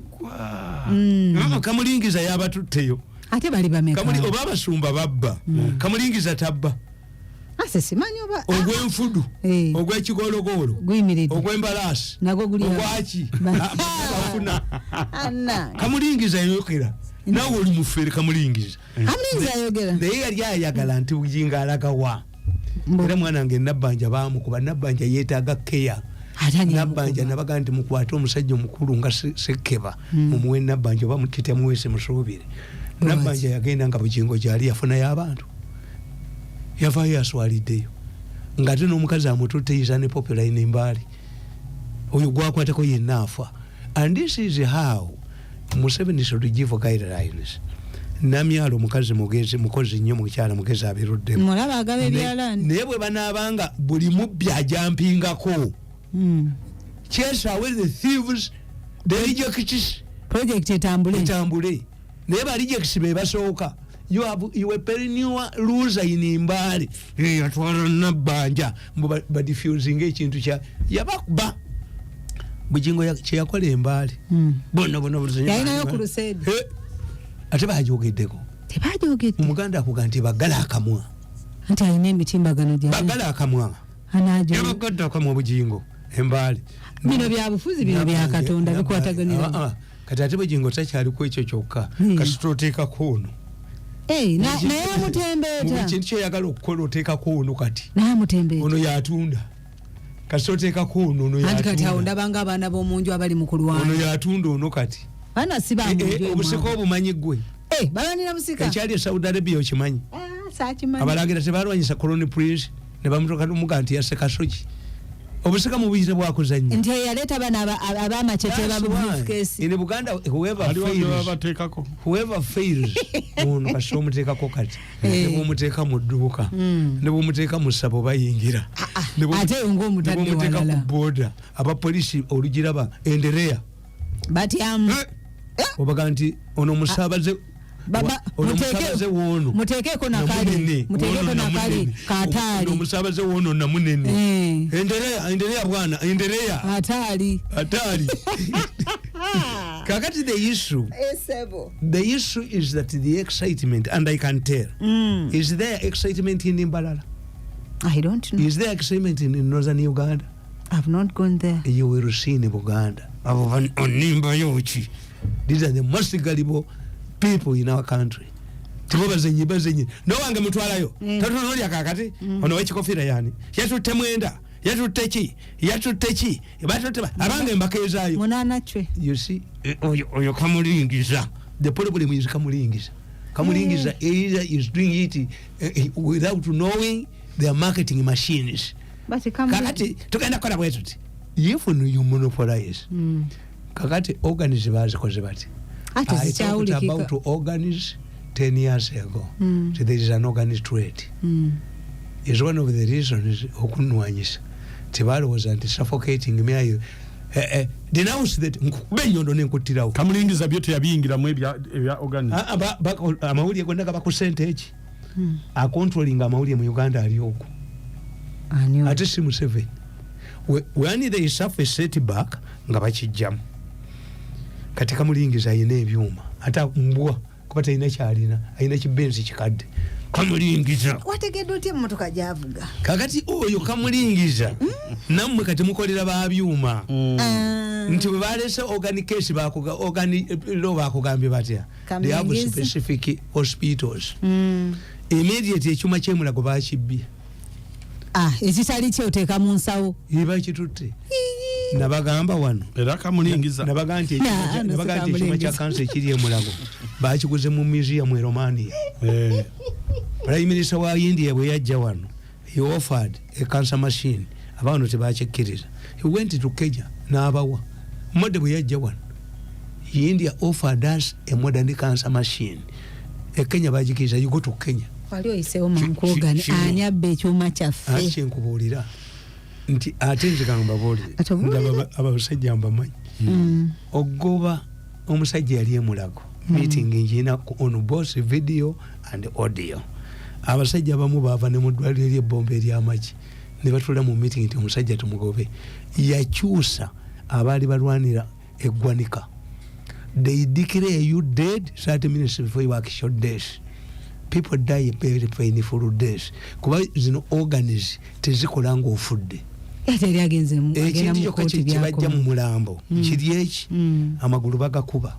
Kamulingiza yabatutteyo.
Ate bali bameka.
Oba abasumba babba. Kamulingiza tabba.
Ase simanyi oba
ogw'enfudu, ogw'ekigologolo, ogw'embalaasi, ogwaki bafuna. Kamulingiza yayogera. Naawe oli mufere kamulingiza.
Kamulingiza ayogera.
Naye yali ayagala nti Bujingo alagawa. Era mwana wange Nabbanja baamukuba. Nabbanja yeetaaga keya. Nabbanja nabaga nti mukwate omusajja omukulu nga Ssekeba mumuwe Nabbanja oba mukitemuweese musuubire. Nabbanja yagenda nga Bujingo gyali yafunayo abantu. Yavaayo yaswaliddeyo. Ng'ate n'omukazi amututte yiza ne popular in Mbale. Oyo gwakwatako yenna afa. And this is how Museveni should give guidelines. Namyalo mukazi mugezi, mukozi nnyo, mukyala mugezi, abiruddemu.
Mulaba agaba ebyalaani.
Naye bwe banaabanga buli mubbi ajampingako, chase away the thieves, the rejects.
Project etambule.
Etambule. Naye ba rejects be basooka. You were perennial loser in Mbale. Eh, yatwala Nabbanja. Mbu badifusing ekintu kya yabakuba. Bugingo kyeyakola Embaale, bonna bonna bonna.
Yalinayo crusade.
Eh, ate bajogeddeko.
Tebajogedde.
Omuganda akuga nti bagala akamwa.
Anti alina emitimbagano gya
Bagala akamwa.
Anajo.
Yabagadde akamwa Bugingo Embaale.
Bino bya bufuzi, bino bya Katonda bikwataganira.
Ah, ah. Kati ate Bugingo takyaliko ekyo kyokka. Kasita oteekako ono.
Eh, naye
Mu
amutembeeta.
kintu kyoyagala okukola oteekako ono kati.
Naye amutembeeta.
Ono yatunda. Kasita oteekako ono, ono
Anti kati awo
yatunda.
ndabanga abaana b'omunju abali mu
Ono
kulwana.
yatunda ono kati.
Baana si ba
Eh,
munju.
eh, obusika obumanyi ggwe?
Eh, balwanira busika.
Ekyali e Saudi Arabia okimanyi?
Ah, saakimanyi.
Abalangira tebalwanyisa Crown Prince ne bamutoka nomuga nti yasse Kasoki. Obusika mubuyite bwakuzannya.
Nti eyaleeta bano ab'amacece ba briefcase.
In Buganda, whoever
Aliwo
fails,
babateekako.
whoever fails, ono kasita omuteekako kati,
Eh.
ne bwomuteeka mu dduuka, ne bwomuteeka mu ssabo bayingira.
Ate ng'omutadde
Ne bwomuteeka ku
walala.
boda, abapoliisi olugiraba endereya.
Batyamu.
Obaga nti ono musaabaze,
Baba,
ono musaabaze woono
muteekeko nakali,
namunene,
muteekeko
woono
nakali
namunene.
kataali.
Ono omusaabaze woono namunene.
Eh.
Endereya, endereya bwana, endereya.
Ataali.
Atali. Kakati the issue is that the excitement, and I can tell, is there excitement in Mbarara?
I don't know.
Is there excitement in northern Uganda?
I've not gone there.
You will see in Buganda. Abo onimbayo ki? These are the most gullible people in our country. Tibo bazenyi bazenyi nowange mutwalayo. Tatunulya kakati ono wekikofira yani yatutte mwenda, yatutte ki, yatutte ki, batutte abange mbakeezaayo.
Munaana cwe.
You see, eh, oyo kamulingiza. The problem is kamulingiza. Kamulingiza either is doing it without knowing their marketing machines.
Bati kamu.
Kakati tugenda kukola bwe tuti if you monopolize. Kakati organs bazikoze bati.
Ate
I talked
zikyawulikika.
about organs 10 years ago. So there is an organ trade. Is one of the reasons okunwanyisa. Tebalowooza nti suffocating me, I denounce that nkuba enyondo nenkuttirawo.
Kamulingiza byo teyabiyingiramu ebya organ.
Ah, ah, amawulire gonna gaba ku sente eki acontrolling amawulire mu Uganda ali okwo.
Ani oyo?
Ate si Museveni. When they suffer setback nga bakijjamu. Kati Kamulingiza ayina ebyuma, ate mbwa kuba talina kyalina, ayina kibenzi kikadde. Kamulingiza.
Wategedde otya emmotoka gyavuga?
Kakati oyo Kamulingiza nammwe kati mukolera babyuma.
Ah.
Nti bwe balese organ case, bakuga organ law, bakugambye batya? They have
Kamulingiza.
specific hospitals. Immediate ekyuma kyemulago bakibbye.
Ah, ekitali kye oteeka mu nsawo.
Bakitutte. Nabagamba wano.
Era Kamulingiza.
Nabaga nti
Nah, no,
nabaga nti ekyuma kya
si
kansa ekiri emulago bakiguze mu museum e Romania.
Eh,
Prime Minister wa India bwe yajja wano, he offered a cancer machine. Abawano tebakikkiriza. He went to Kenya n'abawa. Modi bwe yajja wano, India offered us a modern cancer machine. E Kenya bagikkiriza. You go to Kenya.
Wali oyiseewo mankwogani. Ani abba ekyuma kyaffe?
Ate kyenkubuulira nti ate nze kambabuulire.
Ate obuulire.
Abasajja mbamanyi. Ogoba omusajja yali emulago, meeting njina on both video and audio. Abasajja abamu baava ne mu ddwaliro ery'ebbomba eryamagi ne batula mu meeting nti omusajja tumugobe. Yakyusa abaali balwanira eggwanika. They declare you dead 30 minutes before you actual death. People die very painful death, kuba zino organs tezikola ngaofudde.
Ate yali agenze agenda
Ekintu
mu
kyokka
kkooti.
kyebajja mu
Byakoma.
mulambo kiri eki, amagulu bagakuba.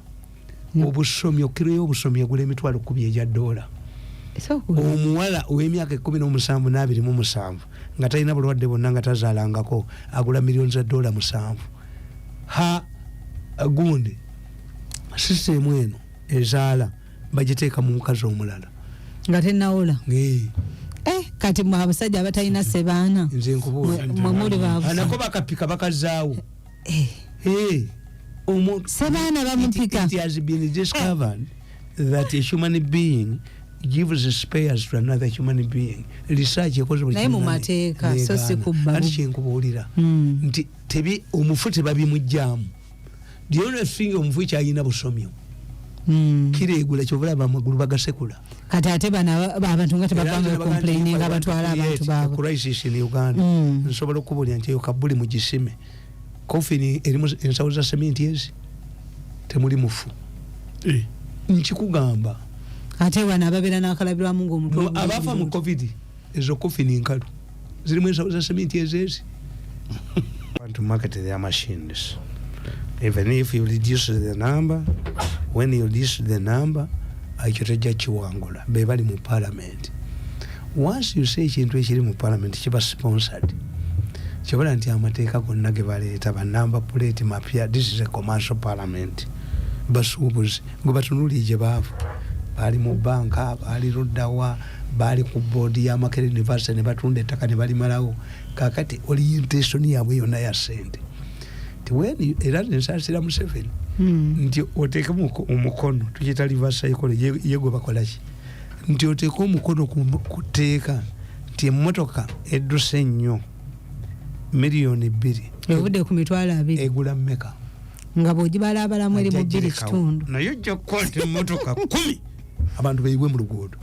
Obusomyo, kiro y'obusomyo egula 100,000 egya dola. Omuwala ow'emyaka 17 n'27 nga talina bulwadde bwonna, nga tazaalangako, agula miliyoni za dola 7. Ha, gundi sisitemu eno ezaala bagiteeka mu mukazi omulala.
Nga tenawola.
Eh,
Eh, kati mwe abasajja abatalina sebaana,
nze nkubuuza.
mwe muli babusa.
Anako bakapika bakazaawo.
Eh,
Eh, Omuntu
Sebaana bamupika.
It has been discovered that a human being gives spares to another human being. Research ekoze buli
Naye mu
kimu
mateeka, so si
negaana.
kubba.
Ati kyenkubuulira nti tebi omufu tebabimugyamu. The only thing omufu kyalina busomyo. Kireegula, kyova amagulu bagasekula.
Kati ate bano abantu nga tebavanga complaining, abatwala abantu baabwe.
Crisis in Uganda. Nsobola okubuulira nti eyo kabuli mugisime, coffin erimu ensawo za sementi, ezi temuli mufu, nkikugamba.
Ate wano ababeera n'akalabirwamu ng'omutwe
Abafa mu COVID, ezo coffin nkalu zirimu ensawo za sementi ezeezi. Want to market their machines. Even if you reduce the number, when you reduce the number, ekyo tojja kiwangula. Be bali mu parliament. Once you say ekintu ekiri mu parliament kiba sponsored. Kyobola nti amateeka gonna ge baleeta, ba number plate mapya, this is a commercial parliament. Basuubuzi gwe batunuulire gye baava, baali mu banka, baali luddawa, baali ku boodi ya Makerere University ne batunda ettaka ne balimalawo. Kakati orientation yaabwe yonna ya sente. Era nensasira Museveni nti oteeke omukono, tukiyita reverse psychology, ye gwe bakolaki, nti oteeke omukono ku tteeka nti emmotoka edduse ennyo 2 miliyoni
Evudde ku 20,000.
Egula mmeka?
Nga bw'ogibalaabalamu eri mu
Ajja
bbiri
girekawo.
kitundu.
Naye ojja kukwata emmotoka 10, abantu beyiwe mu luguudo.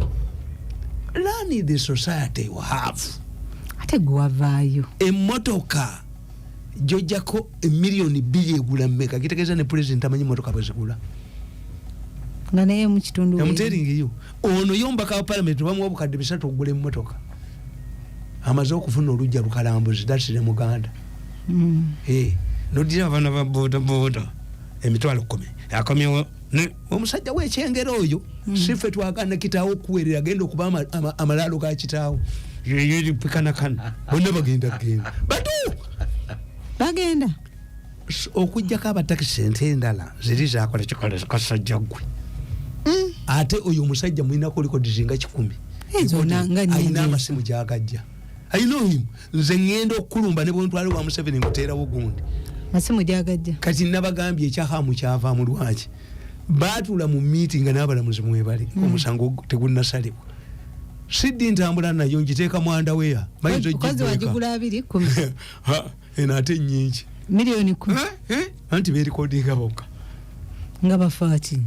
Learn the society you have.
Ate gwe wavaayo.
Emmotoka gyojjako 2 miliyoni egula mmeka? Kitegeeza ne president amanyi emmotoka bwe zigula.
Nga naye mu kitundu.
Amuteringiyo ono ye omubaka wa parliament bamuwa 3,000 okugula emmotoka, amaze okufuna olujja lukalambuzi dasire muganda. Eh, nodira abaana ba boda boda 10,000 akomyewo omusajja wekyengera oyo. Sife twagana kitaawo okuweerera, agenda okuba amalaalo ga kitaawo pikanakana, bonna bagenda genda batu.
Bagenda.
Okugjako abatakisi, ente endala ziri zakola kikola kasajja gwe. Ate oyo omusajja mulinako records nga 100.
Ezo nga nnyingi.
Alina amasimu gyagajja, alina ohimu. Nze ŋŋenda okukulumba ne bwentwale wa Museveni nguteerawo gundi.
Masimu gyagajja.
Kati nabagambye ekyahamu kyavaamu lwaki baatuula mu meeting nga n'abalamuzi mwebali, omusango tegunnasalibwa. Siddi ntambula nayo ngiteeka mu underwear. Bayinza
Kozi
ogigweka.
wagigula 210.
Ha, eno ate nyingi.
10,000,000.
Anti beerikodinga bokka.
Nga bafaaki?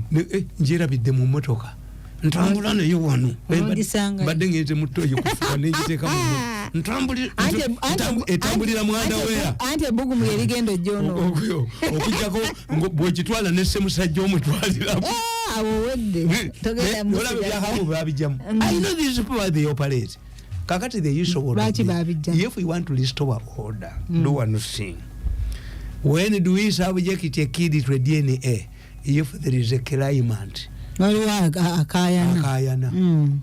Njerabidde mu motoka, ntambula nayo wano.
Ongisangayo.
Mbadde ngenze mu toyi kufuka nengiteeka mu etambulira mu underwear.
Anti ebbugumu yerigenda ojjono.
Okujjako bwekitwala ne semusajja omutwaliramu.
Awo owedde, togenda.
Olaba ebyahamu babijjamu. I know these people, how they operate. Kakati the issue would
Lwaki
be,
babijjamu?
if we want to restore order, do one thing. When do we subject a kid to a DNA? If there is a claimant.
Waliwo akayana.
Akayana.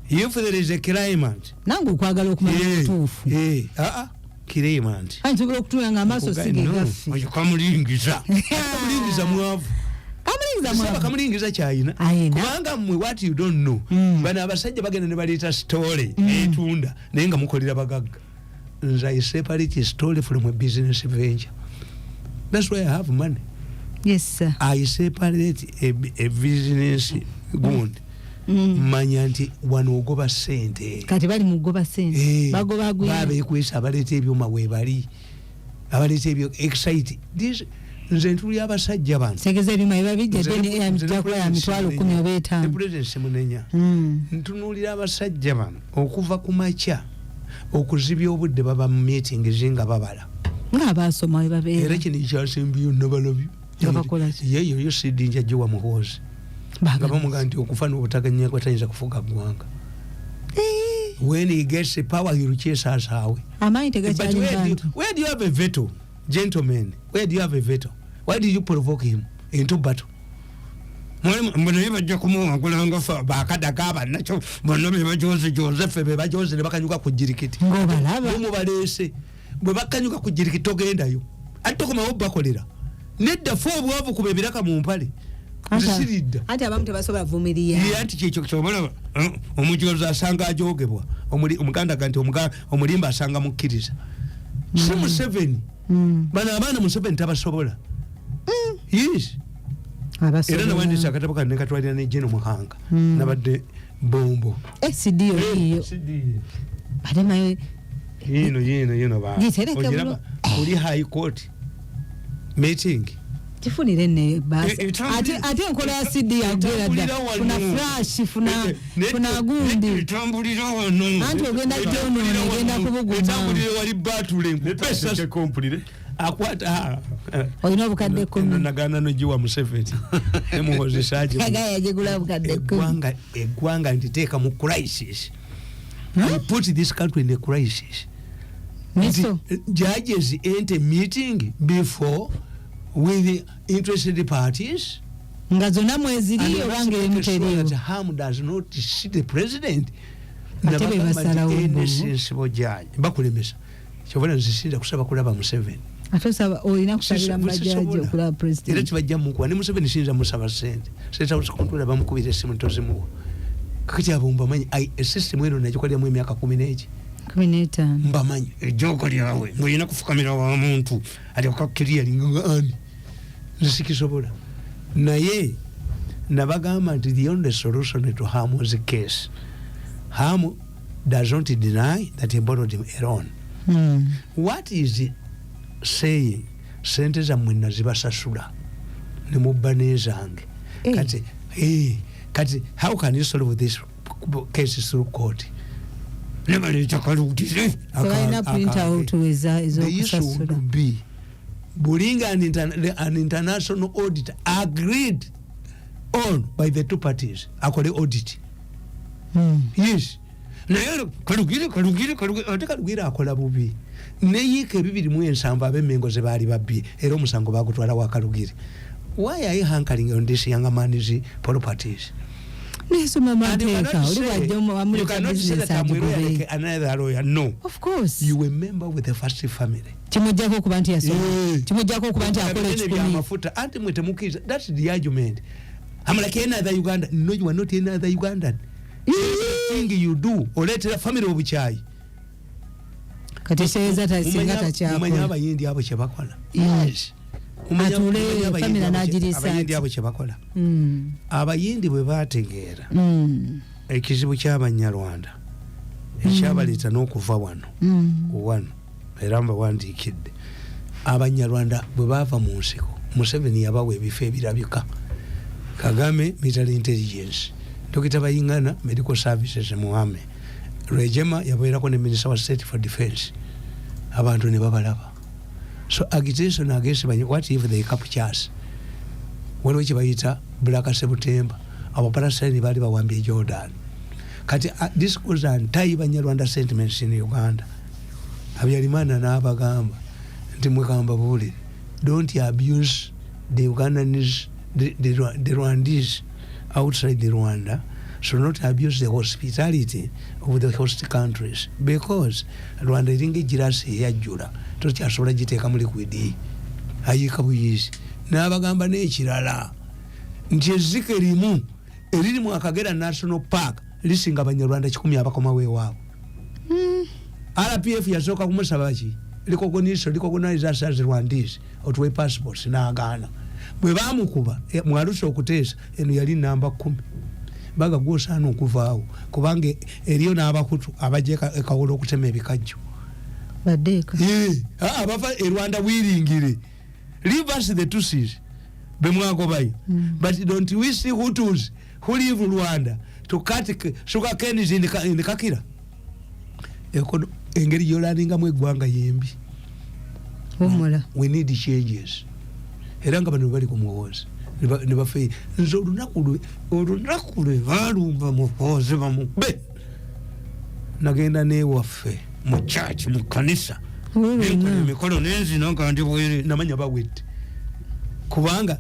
If there is a claimant.
Nange okwagala okumanya obutuufu.
Ah, ah, claimant.
Kale nsobola okutuula nga amaaso si ge gaffe.
Oyo kamulingiza. Kamulingiza mwavu.
Kamulingiza
Saba
mwavu.
kamulingiza kyayina.
Ayina.
Kubanga mmwe, what you don't know, bano abasajja bagenda ne baleeta story etunda, naye nga mukolera bagagga. Nze I separate story from a business venture. That's why I have money.
Yes, sir.
I separate a business gundi. Manya nti wano ogoba sente.
Kati bali mu kugoba sente. Bagoba gwina.
Babekwesa abaleeta ebyuma weebali, abaleeta ebyo excite this. Nze ntuli abasajja bano.
Tegeza ebyuma ebabijja.
Nze
DNA
nze ne
ejja kuba ya
President
10,000 oba
ne
5.
President simunenya. Ntunuulira abasajja bano okuva ku makya okuzibya obudde baba mu meetings nga babala.
Ng'abaasoma we babeera.
Era kino ekyasembyeyo nabalabyo.
Nga bakola ki?
Yeyo yo sidi njagiwa Muhoozi nga bamuga nti okufa n'obutaganya tayinza kufuga ggwanga. When he gets the power, he will chase us away.
Amaanyi
But
tegakyali
where do you,
bantu.
where do you have a veto, gentlemen? Where do you have a veto? Why did you provoke him into battle? Naye bajja kumuwangulanga fe bakadaga abanakyo bonna bebajoze josefe bebajoze ne bakanyuka ku jirikiti.
Ng'obalaba.
Mubaleese bwe bakanyuka ku jirikiti togendayo, ate tokomawo bakolera nedda. Fe obwavu kuba ebiraka mu mpale nzisiridda.
Anti abamu tebasobola vumirira.
Ye, anti kyekyo kyobalaba, omujozi asanga ajogebwa. Omuganda ga nti omulimba asanga mukkiriza, si Museveni. Bano abaana Museveni tabasobola.
Yes. Era nawandisa akatabo kano nekatwalira ne Jeno Muhanga. Nabadde bombo.
CD yo.
CD.
Ate mayo
yino yino yino ba.
Gitereke
Oli high court meeting.
Kifunire ne basi. Ate enkola ya CD yagwera dda. Funa flash, funa gundi.
Etambulira wano.
Anti ogenda kyonoona, ogenda kubuguma.
Etambulira wali batule.
Pesa kompulire.
Akwata
olina obukadde 10.
Nagana nogiwa Museveni. Nemuhozesa aje.
Kagaya yagigula obukadde 10.
Eggwanga nditeeka mu crisis. I put this country in a crisis.
Miso.
Judges enter meeting before with the interested parties.
Nga zonna mweziriyo oba ng'erimu teriyo.
Ham does not see the president.
Ate be basalawo
bo. Bakulemesa. Kyova nzisinda kusaba kulaba Museveni.
Ate osaba olina kusabira mu bajaji okulaba president.
Era tibajja mukuba ne Museveni siyinza musaba ssente. State House controller bamukubira essimu tozimuwa. Kakati abo mbamanyi system eno nagikoleramu emyaka 15.
15.
Mbamanyi ejjoogo lyawe ng'olina kufukamira wa muntu alyoka clearing ani. Nze sikisobola. Naye nabagamba nti the only solution to Ham's case. Ham does not deny that he borrowed him a loan. What is saying sente zammwe nazibasasula ne mubba n'ezange. Kati kati how can you solve this case through court? Nebaleeta kalugire.
Tebalina print out ez'okusasula.
Be Bulinga an international audit agreed on by the two parties. Akole audit. Yes. Naye kalugire ate kalugire akola bubi. Neyiika 2007 ab'Emmengo ze baali babbye era omusango bagutwala wa Kalugire. Why are you hankering on this young man's properties?
Nesoma mateeka oli bw'ajja amuleka business agigobeye.
Another lawyer, no.
Of course.
You were member with the first family.
Kimujjako okuba nti yasoma. Kimujjako okuba nti akola ekikumi.
Amafuta anti mwe temukkiriza. That's the argument. I'm like another Uganda. No, you are not another Ugandan. Thing you do oleetera family obukyayi.
Kati seeza tasinga takyakola.
Mumanya abayindi abo kye bakola. Yes.
Atule family n'agiriisa.
Abayindi abo kye bakola. Abayindi bwe baategeera ekizibu ky'Abanyarwanda ekyabaleeta n'okuva wano wano era mbawandiikidde. Abanyarwanda bwe baava mu nsiko Museveni yabawa ebifo ebirabika. Kagame military intelligence, Dr. Bayingana medical services Muhame, Rejema yabeerako ne minister wa state for defense. Abantu ne babalaba. So agitation against what if they capture us? Waliwo kye bayita Black September. Abapalestine baali bawambye Jordan. Kati this was anti-Banyarwanda sentiments in Uganda. Habyarimana n'abagamba nti mwekamba buulire, don't abuse the Ugandans, the Rwandese outside the Rwanda, so not abuse the hospitality of the host countries, because Rwanda eringa egirasi eyajjula tokyasobola giteekamu liquid ayiika buyizi. N'abagamba n'ekirala nti ezzike limu eriri mu Akagera National Park lisinga Abanyarwanda 10 abakomawo ewaabwe. RPF yasooka kumusaba ki recognize us as Rwandese otuwe passports n'agaana. Bwe baamukuba mwalusa okuteesa eno yali namba 10 baga gwosaana okuvaawo kubanga eriyo n'abakutu abajja ekawolo okutema ebikajjo
baddeeka
abava e Rwanda wiringire. Leave us the Tutsis bemwagobayo. But don't we see Hutus who leave Rwanda to cut sugar canes in the Kakira? Engeri gy'olaningamu eggwanga yembi. We need changes. Era nga bano bali ku Muhoozi ne bafe nze olunaku lwe baalumba Muhoozi bamukube nagenda n'ewaffe mu church mu kanisa nenkola emikolo nenzina nga ndi bwere namanya bawedde kubanga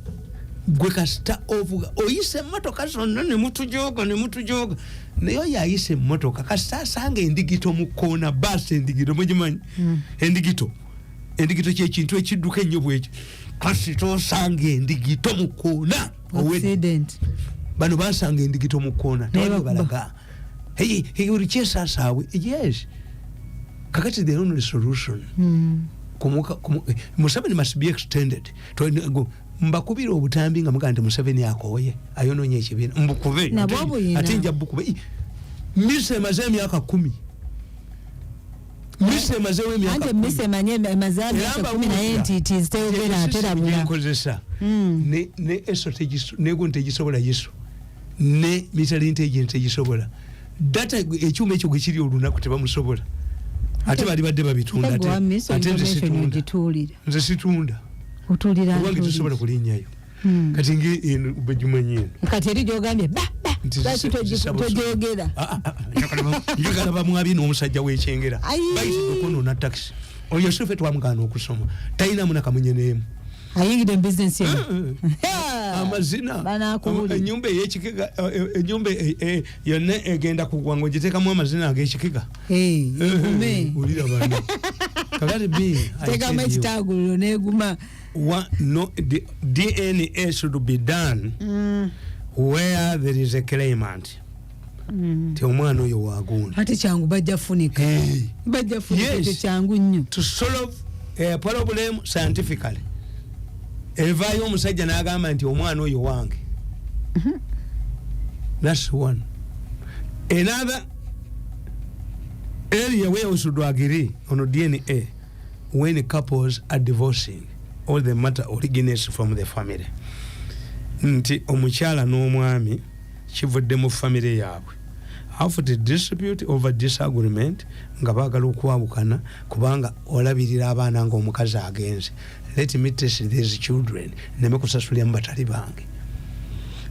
gwe kasita ovuga oyise emmotoka zonna ne mutujoga naye oyo ayise emmotoka kasita asanga endigito mu kkoona baasi endigito mugimanyi endigito kyekintu ekidduka ennyo bwekyo kasita osanga endigito mu kkoona bano basanga endigito mu kkoona tewali balaga buli kyesasaawe. Yes, kakati the only solution Museveni must be extended. Mbakubira obutambi nga mugamba nti Museveni akooye, ayonoonye ekibiina. Mbukube.
Nabwo buyina.
Ate nja bukube. Misa emaze emyaka 10. Misa emazeewo emyaka
Anti
10.
emmisa emanye emaze
Era
emyaka 10 naye
mbabuulira.
nti teyogera terabula.
Nkozesa ne eso negundi tegisobola yiso ne military intelligence tegisobola data ekyuma ekyo gwe kiri olunaku tebamusobola ate bali badde babitunda
Ate gwe wa miso
ate nze
information
situunda
ogituulira.
Nze situunda.
Otuulira
Owange
ntuulira.
tosobola kulinnyayo. Kati nge eno bwegimanyi eno.
Kati eri gyogambye ba ba
Nti
lwaki togyogera?
Ah, ah, ah, njagala bamwabye n'omusajja w'ekyengera.
Ayi.
Bayitidde okwonoona takisi. Oyo sofe twamugaana okusoma, talinamu nakamunye n'emu.
Ayingidde mu bizinesi eno.
Amazina.
Banaakuwulira.
Enyumba ey'ekikiga, enyumba yonna egenda kugwa ng'ogiteekamu amazina ag'ekikiga.
Eh, egume.
Wulira bano kakati bi I
Teekamu
tell you,
ekitaaguliro n'eguma.
No, the DNA should be done where there is a claimant ti omwana oyo wagundi.
Ate kyangu, bajja funika.
Hey.
Bajja funika.
Yes.
Ekyo kyangu nnyo.
To solve a problem scientifically, evaayo omusajja n'agamba nti omwana oyo wange. That's one. Another area where we should agree on DNA, when couples are divorcing or the matter originates from the family, nti omukyala n'omwami kivudde mu famire yaabwe after dispute over disagreement nga baagala okwawukana, kubanga olabirira abaana nga omukazi agenze, let me test these children neme kusasuliramu batali bange.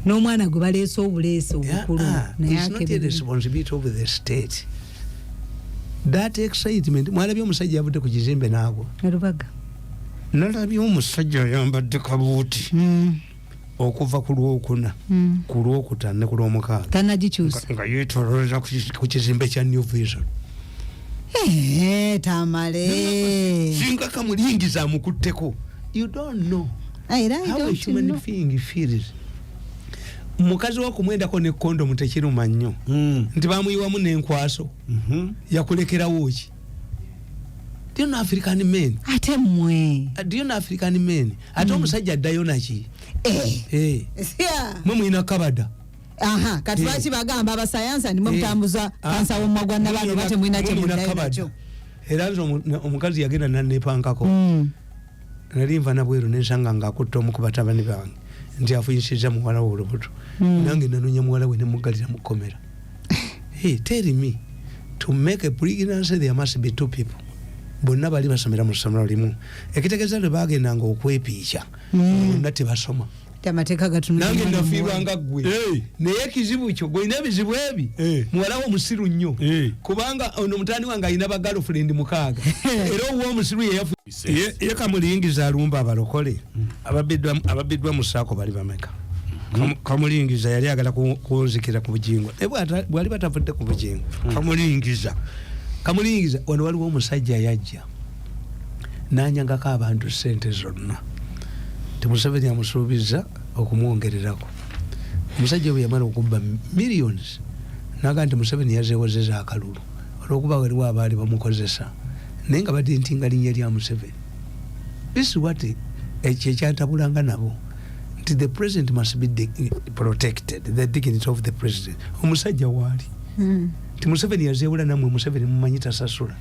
N'omwana gwe baleese obuleese obukulu naye
It's not a
akeberebwa.
responsibility of the state, that excitement. Mwalabye omusajja yavudde ku kizimbe naagwa?
Erubaga.
Nalabye omusajja ayambadde kabuuti okuva ku lwokuna, ku lwokutaano ne ku lwomukaaga.
Tanagikyusa.
Nga yeetololera ku kizimbe kya New Vision.
Eh, Tamale.
Singa kamulingiza amukutteko, you don't know
Era I
how a
don't
human
know.
being feels. Mukazi wakumwendako ne kondomu tekiruma nnyo nti bamuyiwamu n'enkwaso. Yakulekerawo ki? Do you know African men?
Ate mmwe.
Do you know African men? Ate omusajja addayo naki?
Eh.
Eh,
Yeah.
mwe mulina kabada.
Aha, kati
Eh.
lwaki bagamba abasayansa ndimwe
Eh.
mutambuza
Ah.
kansa w'omumwa gwa nabaana oba temulina kye
Mwe mulina
muddayo
kabada.
nakyo?
Era nze omukazi yagenda nanepankako. Nali nva nabweru nensanga ngaakutte omu ku batabani bange nti afunyisiza muwala we olubuto. Nange nanonya muwala we nemugalira mu kkomera. Hey, tell me, to make a pregnancy there must be two people. Bonna bali basomera mu ssomero limu, ekitegeeza lwe bagendanga okwepiica bonna tebasoma.
Ti amateeka gatunula
Nange
omwana
nafiirwa
omuwala.
nga ggwe, naye ekizibu kyo gwolina ebizibu ebi. Muwala wo omusiru nnyo, kubanga ono mutani wange alina ba girlfriend 6, era owuwa omusiru yeyafu ye kamulingiza alumba abalokole ababiddwa mu saako bali bameka? Kamulingiza yali agala kunzikira ku Bugingo. Naye bwali batavudde ku Bugingo. Kamulingiza wano waliwo omusajja yajja nanyagako abantu sente zonna ti Museveni amusuubiza okumwongererako. Omusajja bwe yamala okubba millions naga nti Museveni yazewozeza akalulu olwokuba waliwo abaali bamukozesa naye nga badintinga linnya lya Museveni. This is what ekyo ekyantabulanga nabo nti the president must be protected, the dignity of the president. Omusajja waali nti Museveni yazeewula nammwe Museveni mumanyi tasasula.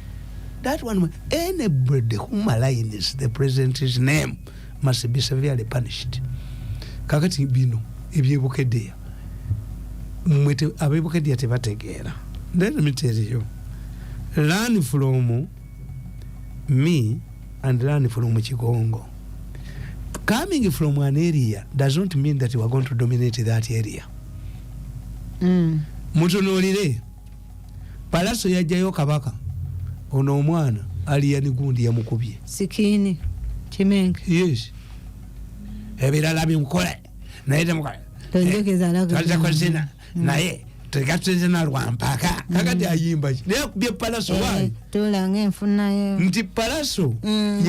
That one, anybody who maligns the president's name must be severely punished. Kakati bino ebyebukedeya, mmwe abebukedeya tebategeera. Let me tell you, learn from me and learn from Kigongo. Coming from an area does not mean that you are going to dominate that area. Mutunuulire Palaso yajjayo kabaka ono omwana aliyani gundi yamukubye.
Sikiini kimenke.
Yes, ebirala bimukole naye temukole.
Tonjogeza alaga.
Twazekozina naye tegatuzina lwampaka. Kakati ayimba ki? Naye akubye Palaso. Waayi?
Tulanga enfunayo.
Nti Palaso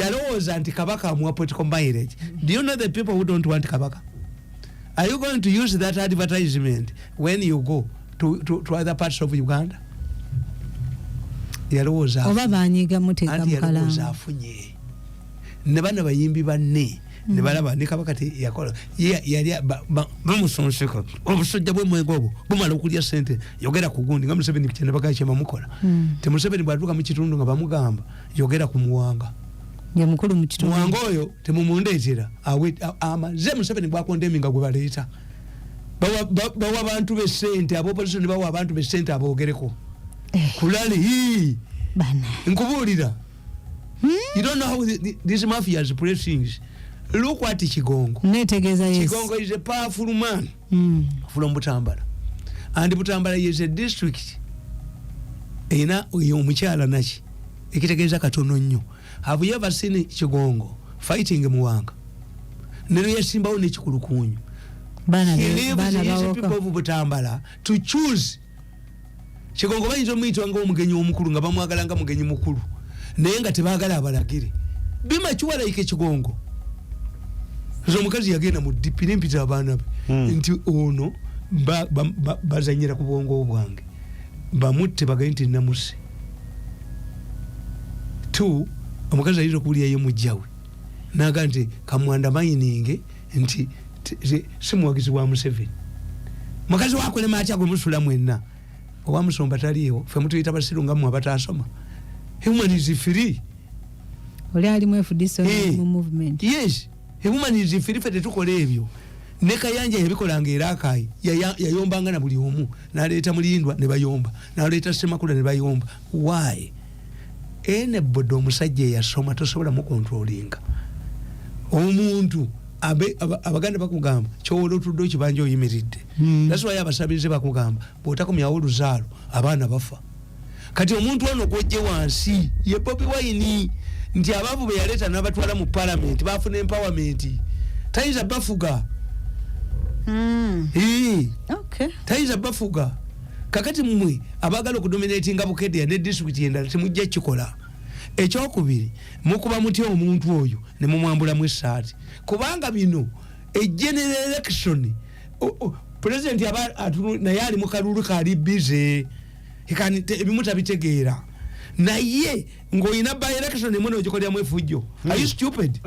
yalowooza nti kabaka amuwa political mileage. Do you know the people who don't want kabaka? Are you going to use that advertisement when you go to other parts of Uganda? Yalowooza
Oba banyiga muteeka
anti yalowooza
mukalaamu.
afunye ne bana bayimbi banne. Ne balaba ne Kabaka ti yakola yali bamusonseka obusajja bwemwenge obwo bumala okulya sente. Yogera ku gundi nga Museveni kyene bagala kyebamukola. Te Museveni bwatuuka mu kitundu nga bamugamba yogera ku Muwanga,
ye mukulu mu kitundu.
Muwanga oyo temumundetera, amaze Museveni bwakondeminga gwe baleeta. Bawa abantu besente, abopposition bawa abantu besente abogereko kulali hii.
Bana.
Nkubuulira, you don't know how these mafias play things. Look at Kigongo.
Netegeeza, yes.
Kigongo is a powerful man from Butambala, and Butambala is a district erina oyo omukyala naki ekitegeeza katono nnyo. Have you ever seen Kigongo fighting Muwanga? Nero yasimbawo nekikulukunyu.
Baana
He leaves
baana
his
bawoka.
people of Butambala to choose. Kigongo bayinza omuyitwa nga omugenyi omukulu, nga bamwagala nga mugenyi mukulu, naye nga tebagala abalagire bimakiwalayika. Kigongo nze omukazi yagenda mu DP nempita abaana be nti ono bazanyira ku bwongo bwange, bamutte bagaye nti namuse t omukazi ayinza okuwulirayo mujjawe naga nti kamwanda mayininge nti si muwagizi wa Museveni. Mukazi wakulema atya gwe musula mwenna? Owa musomba taliiwo, fe mutuyita basiru nga mmwe abatasoma. Human is free.
Oli alimu FDC mu movement.
Yes, human is free. Fe tetukola ebyo. Ne Kayanja yabikolanga era akayi yayombanga na buli omu, naleeta Mulindwa ne bayomba, naleeta Semakula ne bayomba. Why? Anybody omusajja eyasoma tosobola mukontrolinga omuntu. Abaganda bakugamba kyowola otudde okibanja oyimiridde. That's why abasabirize bakugamba bwotakomyawo oluzaalo abaana bafa. Kati omuntu ono gwojje wansi ye Bobi Wine, nti abaavu be yaleeta n'abatwala mu parliament bafuna empowerment, tayinza bafuga. Tayinza bafuga. Kakati mmwe abaagala okudominatinga Bukedea ne disitulikiti endala temujja kikola. Ekyokubiri, mukuba mutya omuntu oyo ne mumwambulamu essaati? Kubanga bino egeneral election, president aba naye ali mu kalulu kali busy, ebimu tabitegeera, naye ng'olina by election emu nogikoleramu efujjo. Are you stupid?